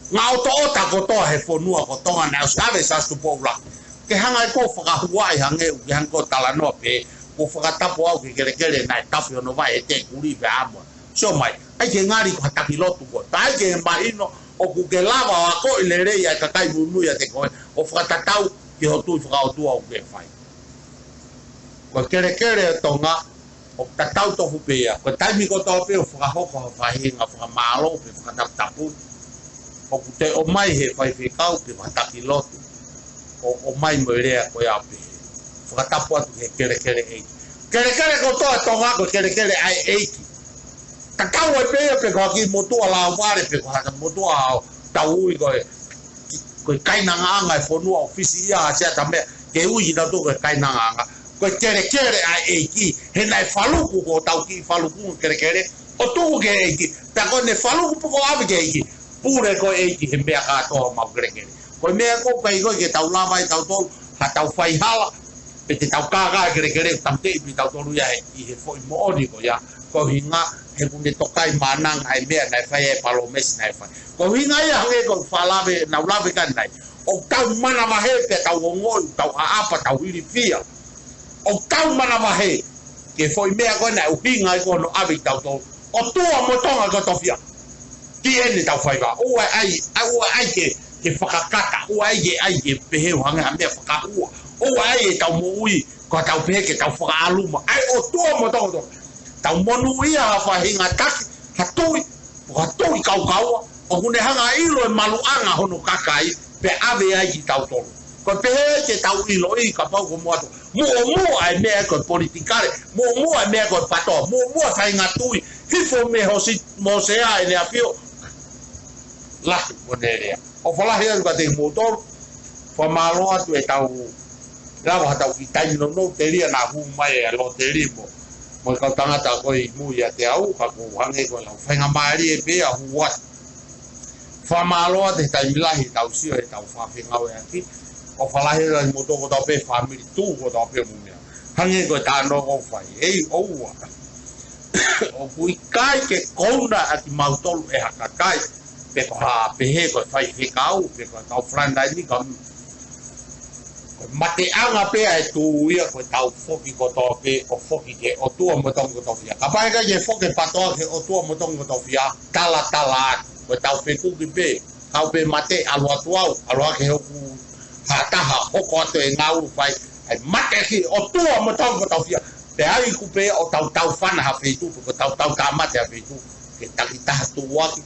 ngaʻotoʻota kotoa he fonua ko Tonga naʻe ʻosi ʻave ʻe Siaosi Tupou ʻUluaki. Ke hanga ʻe koe ʻo fakahuaʻi hangē ʻoku ke hanga koe ʻo talanoa pē, kuo fakatapu au ki he kelekele naʻe tafi hono vaʻe he tekuli pea ʻamu. Sio mai, ʻai ke ngali ko ha taki lotu koe. Pea ʻai ke mahino ʻoku ke lava ʻo akoʻi lelei ʻa e kakai muimui ʻiate koe, ʻo fakatatau ki hoʻo tui fakaʻotua ʻoku ke fai. Ko e kelekele ʻo Tonga, ʻoku tatau tofu pē ia. Ko e taimi kotoa pē ʻoku fakahoko ha faʻahinga fakamālō pe fakataputapu, ʻOku te ʻomai he faifekau ke ma taki lotu. ʻO ʻomai mo e lea ko ia pē. Fakatapu atu he kelekele ʻEiki. Kelekele kotoa Tonga ko e kelekele ʻa e ʻEiki. Ka kau ai pē ia pe ko ha kiʻi motuʻa lāvale pe ko ha motuʻa ʻo tau ui ko e, ko e kainangaʻanga e fonua ʻo Fisi ia ha sea ta meʻa ke ui kitautolu ko e kainangaʻanga. Ko e kelekele ʻa e ʻEiki, he naʻe faluku ko hotau kiʻi faluku kelekele, ʻo tuku ki he ʻEiki, pea ko ʻene faluku pē ko e ʻave ki he ʻEiki, pule ko e ʻEiki he meʻa kātoa homau kelekele. Ko e meʻa ko ē ʻoku ʻikai ko ē ke tau lava ʻe tautolu, ha tau faihala, pe te tau kākā he kelekele, tau teʻi pē tautolu ia he, ʻi he foʻi moʻoni ko ia, ko e ʻuhinga, he ʻoku ne tokai mānanga ʻa e meʻa naʻe fai ʻa e palōmesi naʻe fai. Ko e ʻuhinga ia hangē ko e fakalave, naʻa ku lave ki ai ʻanenai. ʻOku tau manavahē pea tau ongoʻi, tau ʻaʻapa, tau ilifia. ʻOku tau manavahē ki he foʻi meʻa ko ē naʻe ʻuhinga ai ko hono ʻave kitautolu ʻOtua mo Tonga kotoa pē ia ki heʻene tau faiva. ʻOua ʻe ʻai, ʻoua ʻe ʻai ke, ke fakakata, ʻoua ʻe ʻai ke, ʻai ke pehē ʻo hangē ha meʻa fakaʻuha. ʻOua ʻe ʻai ʻetau moʻui, ko ʻetau pehē ke tau fakaʻaluma. ʻAi ʻOtua mo Tonga kotoa. Tau monūʻia ha faʻahinga taki, ha tuʻi, ʻo ha tuʻi kaukaua, ʻoku ne hanga ʻo ʻilo e maluʻanga hono kakai, pea ʻave ai kitautolu. Ko e pehē ke tau ʻiloʻi kapau ko Moʻotua. Muʻomuʻa e meʻa ko e politikale, muʻomuʻa e meʻa ko e patoa, muʻomuʻa e faʻahinga tuʻi, hifo mei Hosi-, Mōsea ʻEne ʻAfio, lahi mo ʻene lea. ʻOfa lahi atu kiate kimoutolu, fakamālō atu ʻetau lava ha tau kiʻi taimi nounou telia naʻa hū mai ʻa Loteli mo, mo e kau tangata ko ē ʻi mui ʻiate au, ka ʻoku hangē ko e lau faingamālie pē ʻa hū atu. Fakamālō atu he taimi lahi ʻetau sio ʻetau fakafengāueʻaki, ʻofa lahi atu kiate kimoutolu kotoa pē fāmili tuʻu kotoa pē mo meʻa. Hangē ko e talanoa ʻoku fai, ʻe ʻoua. ʻOku ʻikai ke kouna ʻa kimautolu ʻe ha kakai, pe ko ha pehē ko e faifekau, pe ko e kau frontline ka ko e mateʻanga pē ʻa e tuʻu ia ko e tau foki kotoa pē, ʻo foki ki he ʻOtua mo Tonga kotoa pē ia. Kapau ʻe ʻikai ke foki e patoa ki he ʻOtua mo Tonga kotoa pē ia, talatala atu, ko e tau fekuki pē, kau pē mate, ʻalu atu au, ʻalu hake hoku ha taha, hoko atu e ngāue fai, ʻai mate ki he ʻOtua mo Tonga kotoa pē ia, pea ʻai ʻoku pē ʻo tau taufana ha feituʻu, ko e tau tau tāmate ha feituʻu, ke takitaha tuʻuaki,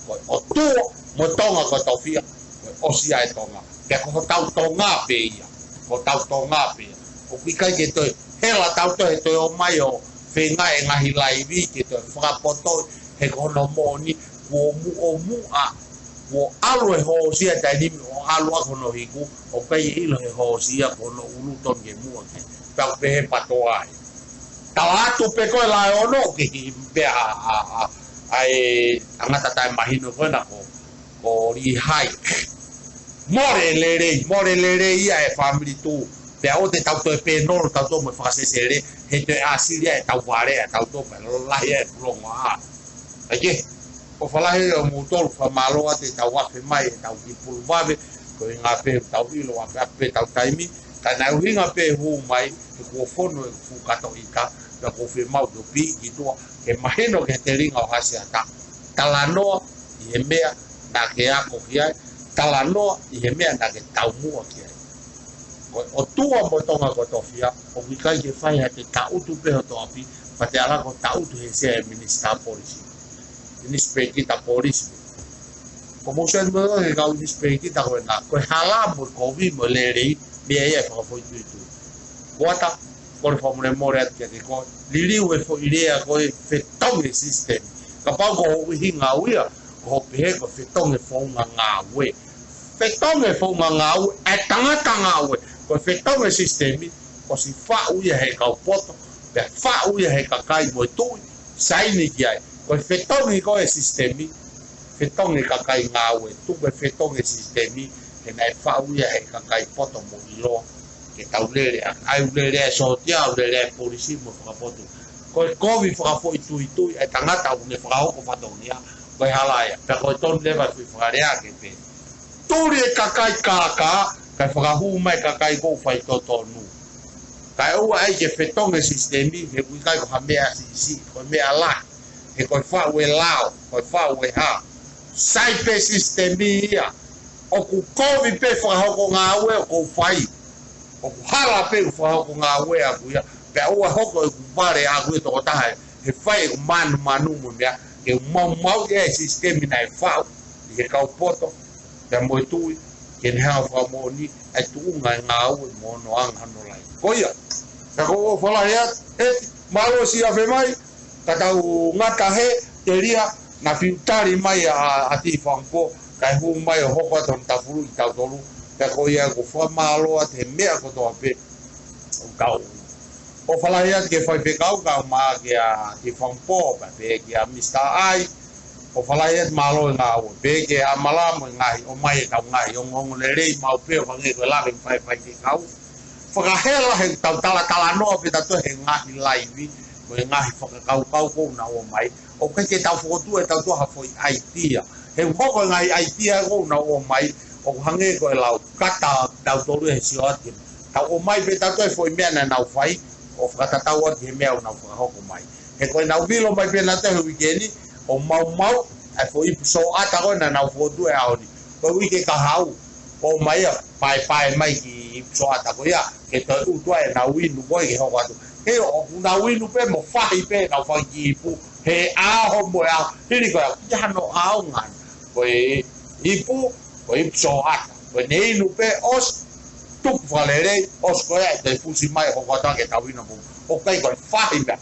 ko e ʻOtua mo Tonga kotoa pē ia, ko e ʻosi ʻa e Tonga. Pea ko hotau Tonga pē ia, ko hotau Tonga pē ia. ʻOku ʻikai ke toe, hela tau toe, toe ʻomai ʻo feinga e ngaahi laivi, ke toe fakapoto, he ko hono moʻoni, kuo muʻomuʻa, kuo ʻalu e hoosi ʻa e taimi ni ʻo ʻalu ʻa hono hiku, ʻoku ʻikai ʻilo he hoosi ia ko hono ʻulu tonu ke muʻa ke. Pea ʻoku pehē patoa ai. Tala atu pē ko e lae ono, ke ki pea a, a, a, ʻa e tangata taʻemahino ko ena ko, ko Lihai. Mole lelei, mole lelei ia e fāmili tuʻu. Pea ʻoua te tau toe pēnolo, tau toe mo fakasesele, he toe ʻāsili ʻa e tau vale, ʻa e tau toe mo lahi ʻa e pulongo ʻa. ʻAi ke, ʻofa lahi ʻo moutolu fakamālō atu ʻetau afe mai, ʻetau kiʻi pulu vave, ko e ngā pē tau ʻilo, afe afe pē tau taimi, ka naʻe ʻuhinga pē hū mai, he kuo fonu e fuʻu kato ʻita, pea kuo fiemaʻu ke u piʻi ki tuʻa, ke mahino ki he telinga ʻo Haseata. Talanoa ʻi he meʻa naʻa ke ako ki ai, talanoa ʻi he meʻa naʻa ke taumuʻa ki ai. Ko e ʻOtua mo Tonga kotoa pē ia, ʻoku ʻikai ke fai ha te taʻutu pē hoto ʻapi, pea te ala ko taʻutu he sea e minisitā polisi. Minisipēkita polisi. Ko mou sio mo e kau minisipēkita ko ena, ko e hala mo e kovi mo e lelei, meʻa ia ʻe fakafoʻituitui. Kuata, kole fakamolemole atu kiate koe, liliu e foʻi lea ko e fetongi system. Kapau ko hoʻo ʻuhinga ʻaʻau ia, ko hoʻo pehē ko e fetongi founga ngāue. Fetongi founga ngāue, ʻa e tangata ngāue, ko e fetongi system, ʻosi faʻu ia he kau poto, pea faʻu ia he kakai mo e tuʻi, saini ki ai. Ko e fetongi ko e system, fetongi kakai ngāue, tuku e fetongi system, he naʻe faʻu ia he kakai poto mo ʻiloa, ke tau lele, ʻa, ʻai ʻo lele e sōtia, ʻo lele e polisi mo fakapotu. Ko e kovi fakafoʻituitui, ʻa e tangata ʻoku ne fakahoko fatongia, ko e hala ia, pea ko e tonu leva kui fakalea ke pē. Tuli e kakai kākā, kae fakahū mai kakai ʻoku faitotonu. Kae ʻoua ʻai ke fetongi e sisitemi, he ʻoku ʻikai ko ha meʻa siʻisiʻi, ko e meʻa lahi, he ko e faʻu e lao, ko e faʻu e hā. Sai pē sisitemi ia, ʻoku kovi pē fakahoko ngāue ʻoku ou fai, ʻoku hala pē ʻeku fakahoko ngāue ʻaʻaku ia, pea ʻoua hoko ʻeku vale ʻaʻaku ia tokotaha, he fai ʻeku manumanu mo e meʻa, ke maumauʻi e sisitemi naʻe faʻu. ʻi he kau poto, pea mo e tuʻi, ke ne hanga ʻo fakamoʻoniʻi ʻa e tuʻunga ʻo e ngāue mo hono anga hono lahi. Ko ia, ka ko e ʻofa lahi atu, ʻEti, mālō e siʻi afe mai, ka tau ngata hē, telia, naʻa fiu tali mai ʻa, ʻa Tifanpo, kae hū mai ʻo hoko atu hono tafulu ʻi tautolu, pea ko ia ʻoku ou fakamālō atu he meʻa kotoa pē, ʻoku tau ʻofa lahi atu ki he faifekau kae ʻumaʻā kia Tifanpo, pea pehē kia Misa Ai, ʻofa lahi atu mālō e ngāue, pehē kia Amala mo e ngaahi, ʻomai e tau ngaahi ongoongo lelei maʻu pē ʻo hangē ko e lave ʻa e faifekau. Fakahela he tau talatalanoa pē tautolu he ngaahi laivi, mo e ngaahi fakakaukau ʻoku nau ʻomai. ʻOku ʻikai ke tau fokotuʻu ʻe tautolu ha foʻi ʻaitia. He ʻoku hoko e ngaahi ʻaitia ʻoku nau ʻomai, ʻoku hangē ko e lau kata tautolu he sio atu. Tau ʻomai pē tautolu e foʻi meʻa naʻa nau fai, ʻo fakatatau atu he meʻa ʻoku nau fakahoko mai. He ko ʻenau vilo mai pē nautolu he uike ni, ʻo maumau, ʻa e foʻi ipu soʻata ko ē naʻa nau fokotuʻu he ʻaho ni. Ko e uike kahaʻu, ʻomai ia, paepae mai ki he ipu soʻata ko ia, ke toe ʻutu ai ʻenau inu ko ē ke hoko atu. He ʻoku nau inu pē mo fahi pē, nau fahi ki he ipu, he ʻaho mo e ʻaho, hili ko ia, ʻoku ʻikai hano ʻaonga. Ko e ipu, ko e ipu soʻata. Ko ʻene inu pē, ʻosi, tuku fakalelei, ʻosi ko ia, ʻe toe fusi mai, hoko atu ke tau inu pē. ʻOku ʻikai ko e fahi meʻa.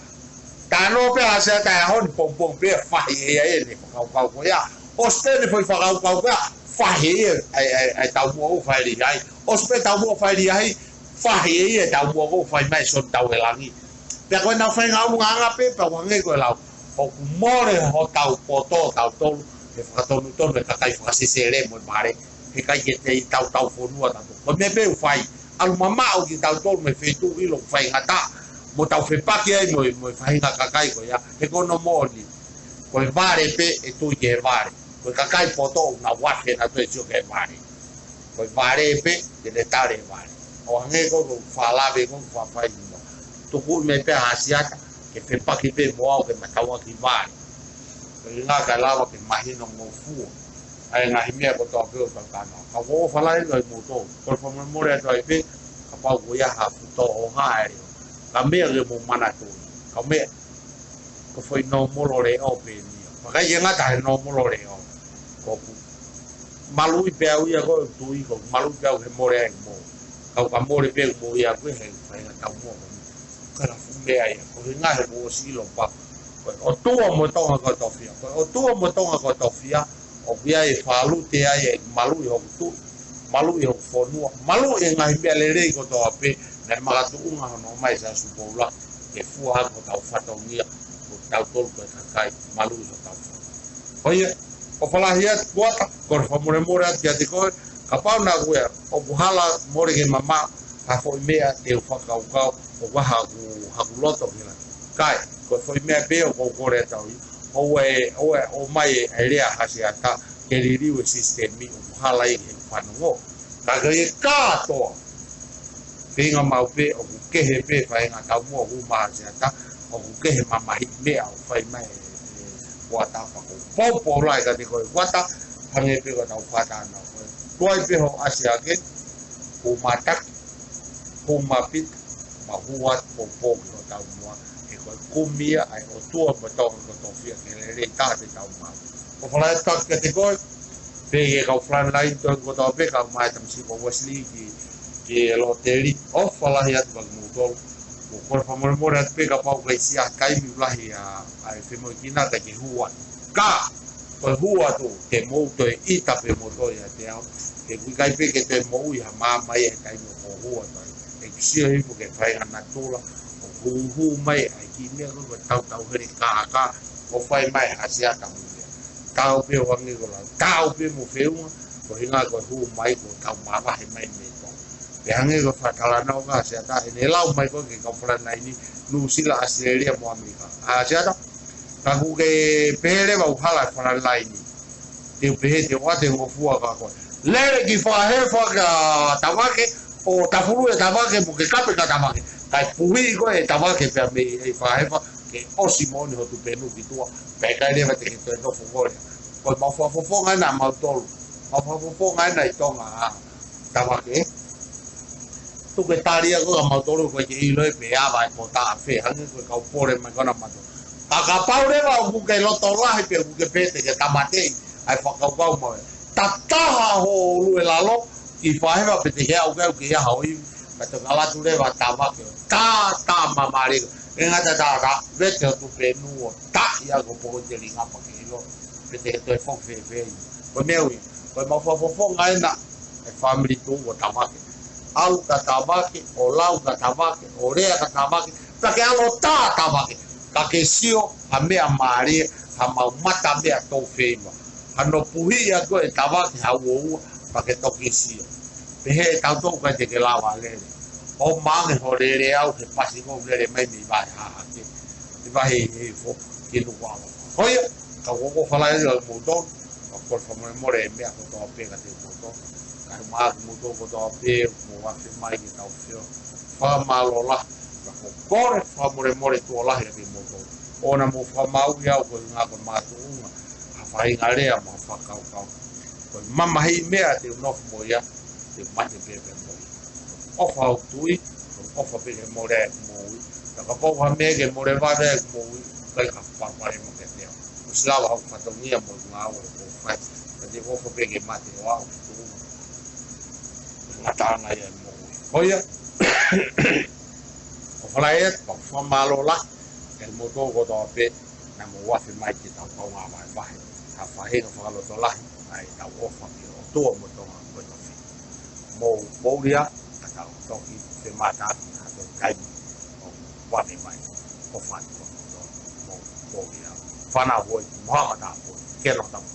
Talanoa pē ʻa Haseata he ʻaho ni pongipongi pē fahi ʻe ia ʻene fakakaukau ko ia. ʻOsi pē ʻene foʻi fakakaukau ko ia, fahi ʻe ia ʻa e, ʻa e, ʻa e taumuʻa ʻoku fai lī ai. ʻOsi pē taumuʻa fai lī ai, fahi ʻe ia e taumuʻa ʻoku fai mai ʻe Sione Tauelangi. Pea ko ʻenau faʻahingaʻanga pē, pea ʻoku hangē ko e lau, ʻoku mole hotau poto tautolu, he fakatonutonu e kakai fakasesele mo e vale, he ʻikai ke tau taufonua tautolu. Ko e meʻa pē ʻoku fai, ʻalu mamaʻo kitautolu mei he feituʻu ʻilo ʻoku faingataʻa, mo tau fepaki ai mo e, mo e faʻahinga kakai ko ia, he ko hono moʻoni. Ko e vale pē ʻe tui ki he vale. Ko e kakai poto ʻoku nau afe nautolu ʻo sio ki he vale. Ko e vale pē, te ne tali e vale. ʻO hangē ko ʻeku fakalave ko ʻeku faʻa fai ni mo. Tuku mai pē ʻa Haseata, ke fepaki pē mo au ke ma tauʻaki vale. Ko e ʻuhinga kae lava ke mahino ngofua ʻa e ngaahi meʻa kotoa pē ʻoku tau talanoa. Ka ʻoku ou ʻofa lahi atu ai moutolu. Kole fakamolemole atu ai pē, kapau ko ia ha fuʻu tō ʻo hā e leʻo. Ka meʻa ke mou manatuʻi. Ka meʻa, ko e foʻi nōmolo leʻo pē eni ia. Pea ʻikai ke ngata he nōmolo leʻo. Ko ʻeku maluʻi pē au ia ko e tui, ko ʻeku maluʻi pē au he mole ai mo. Kau ka mole pē mo ia ko e he faʻahinga taumuʻa ko eni. Ka la fuʻu meʻa ia, ko e ʻuhinga he kuo ʻosi ʻilo pē. Ko e ʻOtua mo Tonga ko e tofiʻa. Ko e ʻOtua mo Tonga ko e tofiʻa, ʻoku ʻi ai e fakalute ai e maluʻi hoku tuʻi, maluʻi hoku fonua, maluʻi e ngaahi meʻa lelei kotoa pē, naʻe makatuʻunga hono ʻomai ʻe Siaosi Tupou Lahi, ke fua hake hotau fatongia, ko tautolu ko e kakai, maluʻi hotau fonua. Ko ia, ʻofa lahi atu Kuata, kole fakamolemole atu kiate koe, kapau naʻa kuo ʻoku hala mole ke mamaʻo, ha foʻi meʻa te u fakakaukau, ʻoku ʻi ai haku, haku loto ki he lā. Kae, ko e foʻi meʻa pē ʻoku ou kole atu ai, ʻoua ʻe, ʻoua ʻe ʻomai e lea ʻa Haseata, ke liliu e sisitemi ʻoku hala ai he fanongo. Ka ko e kātoa, feinga maʻu pē, ʻoku kehe pē faʻahinga taumuʻa ʻoku maʻa Haseata, ʻoku kehe mamahi meʻa ʻoku fai mai ʻe, ʻe Kuata pea ʻoku ou poupou lahi kiate koe Kuata, hangē pē ko ʻetau fakatalanoa ko ē. Tuai pē hoʻo ʻasi hake, hū mātaki, hū māpita, mo hū atu poupou ki hotau moa, he ko e kumi ia ʻa e ʻOtua mo Tonga ko e tofiʻa ke lelei taha te tau maʻu. ʻOfa lahi atu kiate koe, pea ki he kau frontline tohi kotoa pē, kau mai tamasiʻi ko Wesley ki, ki Loteli, ʻofa lahi atu kiate kimoutolu. Ko e kole fakamolemole atu pē kapau ʻoku ʻi ai ha taimi ʻoku lahi ʻa, ʻa e femoʻuekina kae ʻikai ke hū atu. Ka, ko e hū atu, te mou toe ʻita pē moutolu ʻiate au. He ʻoku ʻikai pē ke toe moʻui ha maama ia he taimi ʻoku hū atu ai. ʻOku sio hifo ki he faʻahinga natula, ʻoku hūhū mai ʻa e kiʻi meʻa ko ē ko e tautau hele kākā, ʻoku fai mai ʻe Haseata mo ia. Tau pē ʻo hangē ko e lau, tau pē mo feʻunga, ko e ʻuhinga ko e hū mai ko e tau mavahe mai mei Tonga. Pea hangē ko e fakatalanoa ʻa Haseata, ʻene lau mai ko ē ki he kau frontline, Nuʻusila, ʻAositelēlia mo ʻAmelika. ʻA Haseata, ka ʻoku ke pehē leva ʻoku hala e frontline. Te u pehē te u ʻoatu e ngofua kia koe. Lele ki Fakahefa kia Tavake, ʻo tafulu ʻe Tavake mo ke kape kia Tavake. Kae puhiʻi koe ʻe Tavake pea mei he Fakahefa, ke ʻosi moʻoni ho tupenu ki tuʻa. Pea ʻikai leva te ke toe nofo kole. Ko e mau fakafofonga ena ʻa mautolu. Mau fakafofonga ena ʻi Tonga ʻa Tavake. Tuku e tali ia ko ē kia mautolu ko e ke ʻilo ē pe ava e pota ʻa fē. Hangē ko e kau pole mai ko ena mautolu. Ka kapau leva ʻoku ke loto lahi pē ʻoku ke pehē te ke tāmateʻi. ʻa e fakakaukau mo e. Tataha ho ʻulu e lalo, ki faheva pe te heau keu ki aha ʻo ivi, ka te kalatu leva Tavake, tā, tā māmālie, e ngata tā, tā, vete ho tupe nū ʻo tā, ia ko poko te linga pa ke ilo, pe te he toe fok fēfē. Ko e meʻa ui, ko e mau fakafofonga ena, e fāmili tuʻu ʻo Tavake. ʻAlu ka Tavake, ʻo lau ka Tavake, ʻo lea ka Tavake, ka ke ʻalu tā Tavake, ka ke sio, ha meʻa mālie, ha mau mata meʻa tau feiva. Ha no puhi ia ko e Tavake ha uoua, ka ke toki sio. Pehē e tau tau ka te ke lava lele. ʻO mange ho lele au he pasi ko lele mai mi vai ha hake. Te vahe he fo, ke nuku ava. Ko ia, ka ko ko falai au mo tau, ka ko fakamolemole e meʻa kotoa pē ka te mo tau. Ka he mā ki mo tau kotoa pē, mo afe mai ke tau feo. Fakamālō lahi, ka ko kore fakamolemole tuʻo lahi ʻa ke mo tau. ʻOua naʻa mo fakamāuʻi au ko e ngā ko mātuʻunga, ha faʻahinga lea mo ha fakakaukau. Ko e mamahi meʻa te u nofo mo ia, te u mate pē pē mo ia. ʻOfa au tui, ʻofa pē ke mole e moʻui. Ka kapau ha meʻa ke mole vave e moʻui, kai ka papale mo ke teo. ʻOsi lava hau fatongia mo e ngāue ko fai. Ka te ʻofa pē ke mate ʻo au ki tuʻu. Ngata ana ia e moʻui. Ko ia, ʻofa lahi atu, pea fakamālō lahi, e mo tau kotoa pē, naʻa mo afe mai ke tau kau ngā vahevahe. Ha faʻahinga fakalotolahi, ʻa e tau ʻofa ki ʻOtua mo Tonga ko e tofi. Mo, mo ia, ka tau toki, te mata, ha tau kai, ʻo vave mai, ʻofa atu ko mo tau, mo, mo ia. Fana hoi, mo ha mata hoi, ke no tau.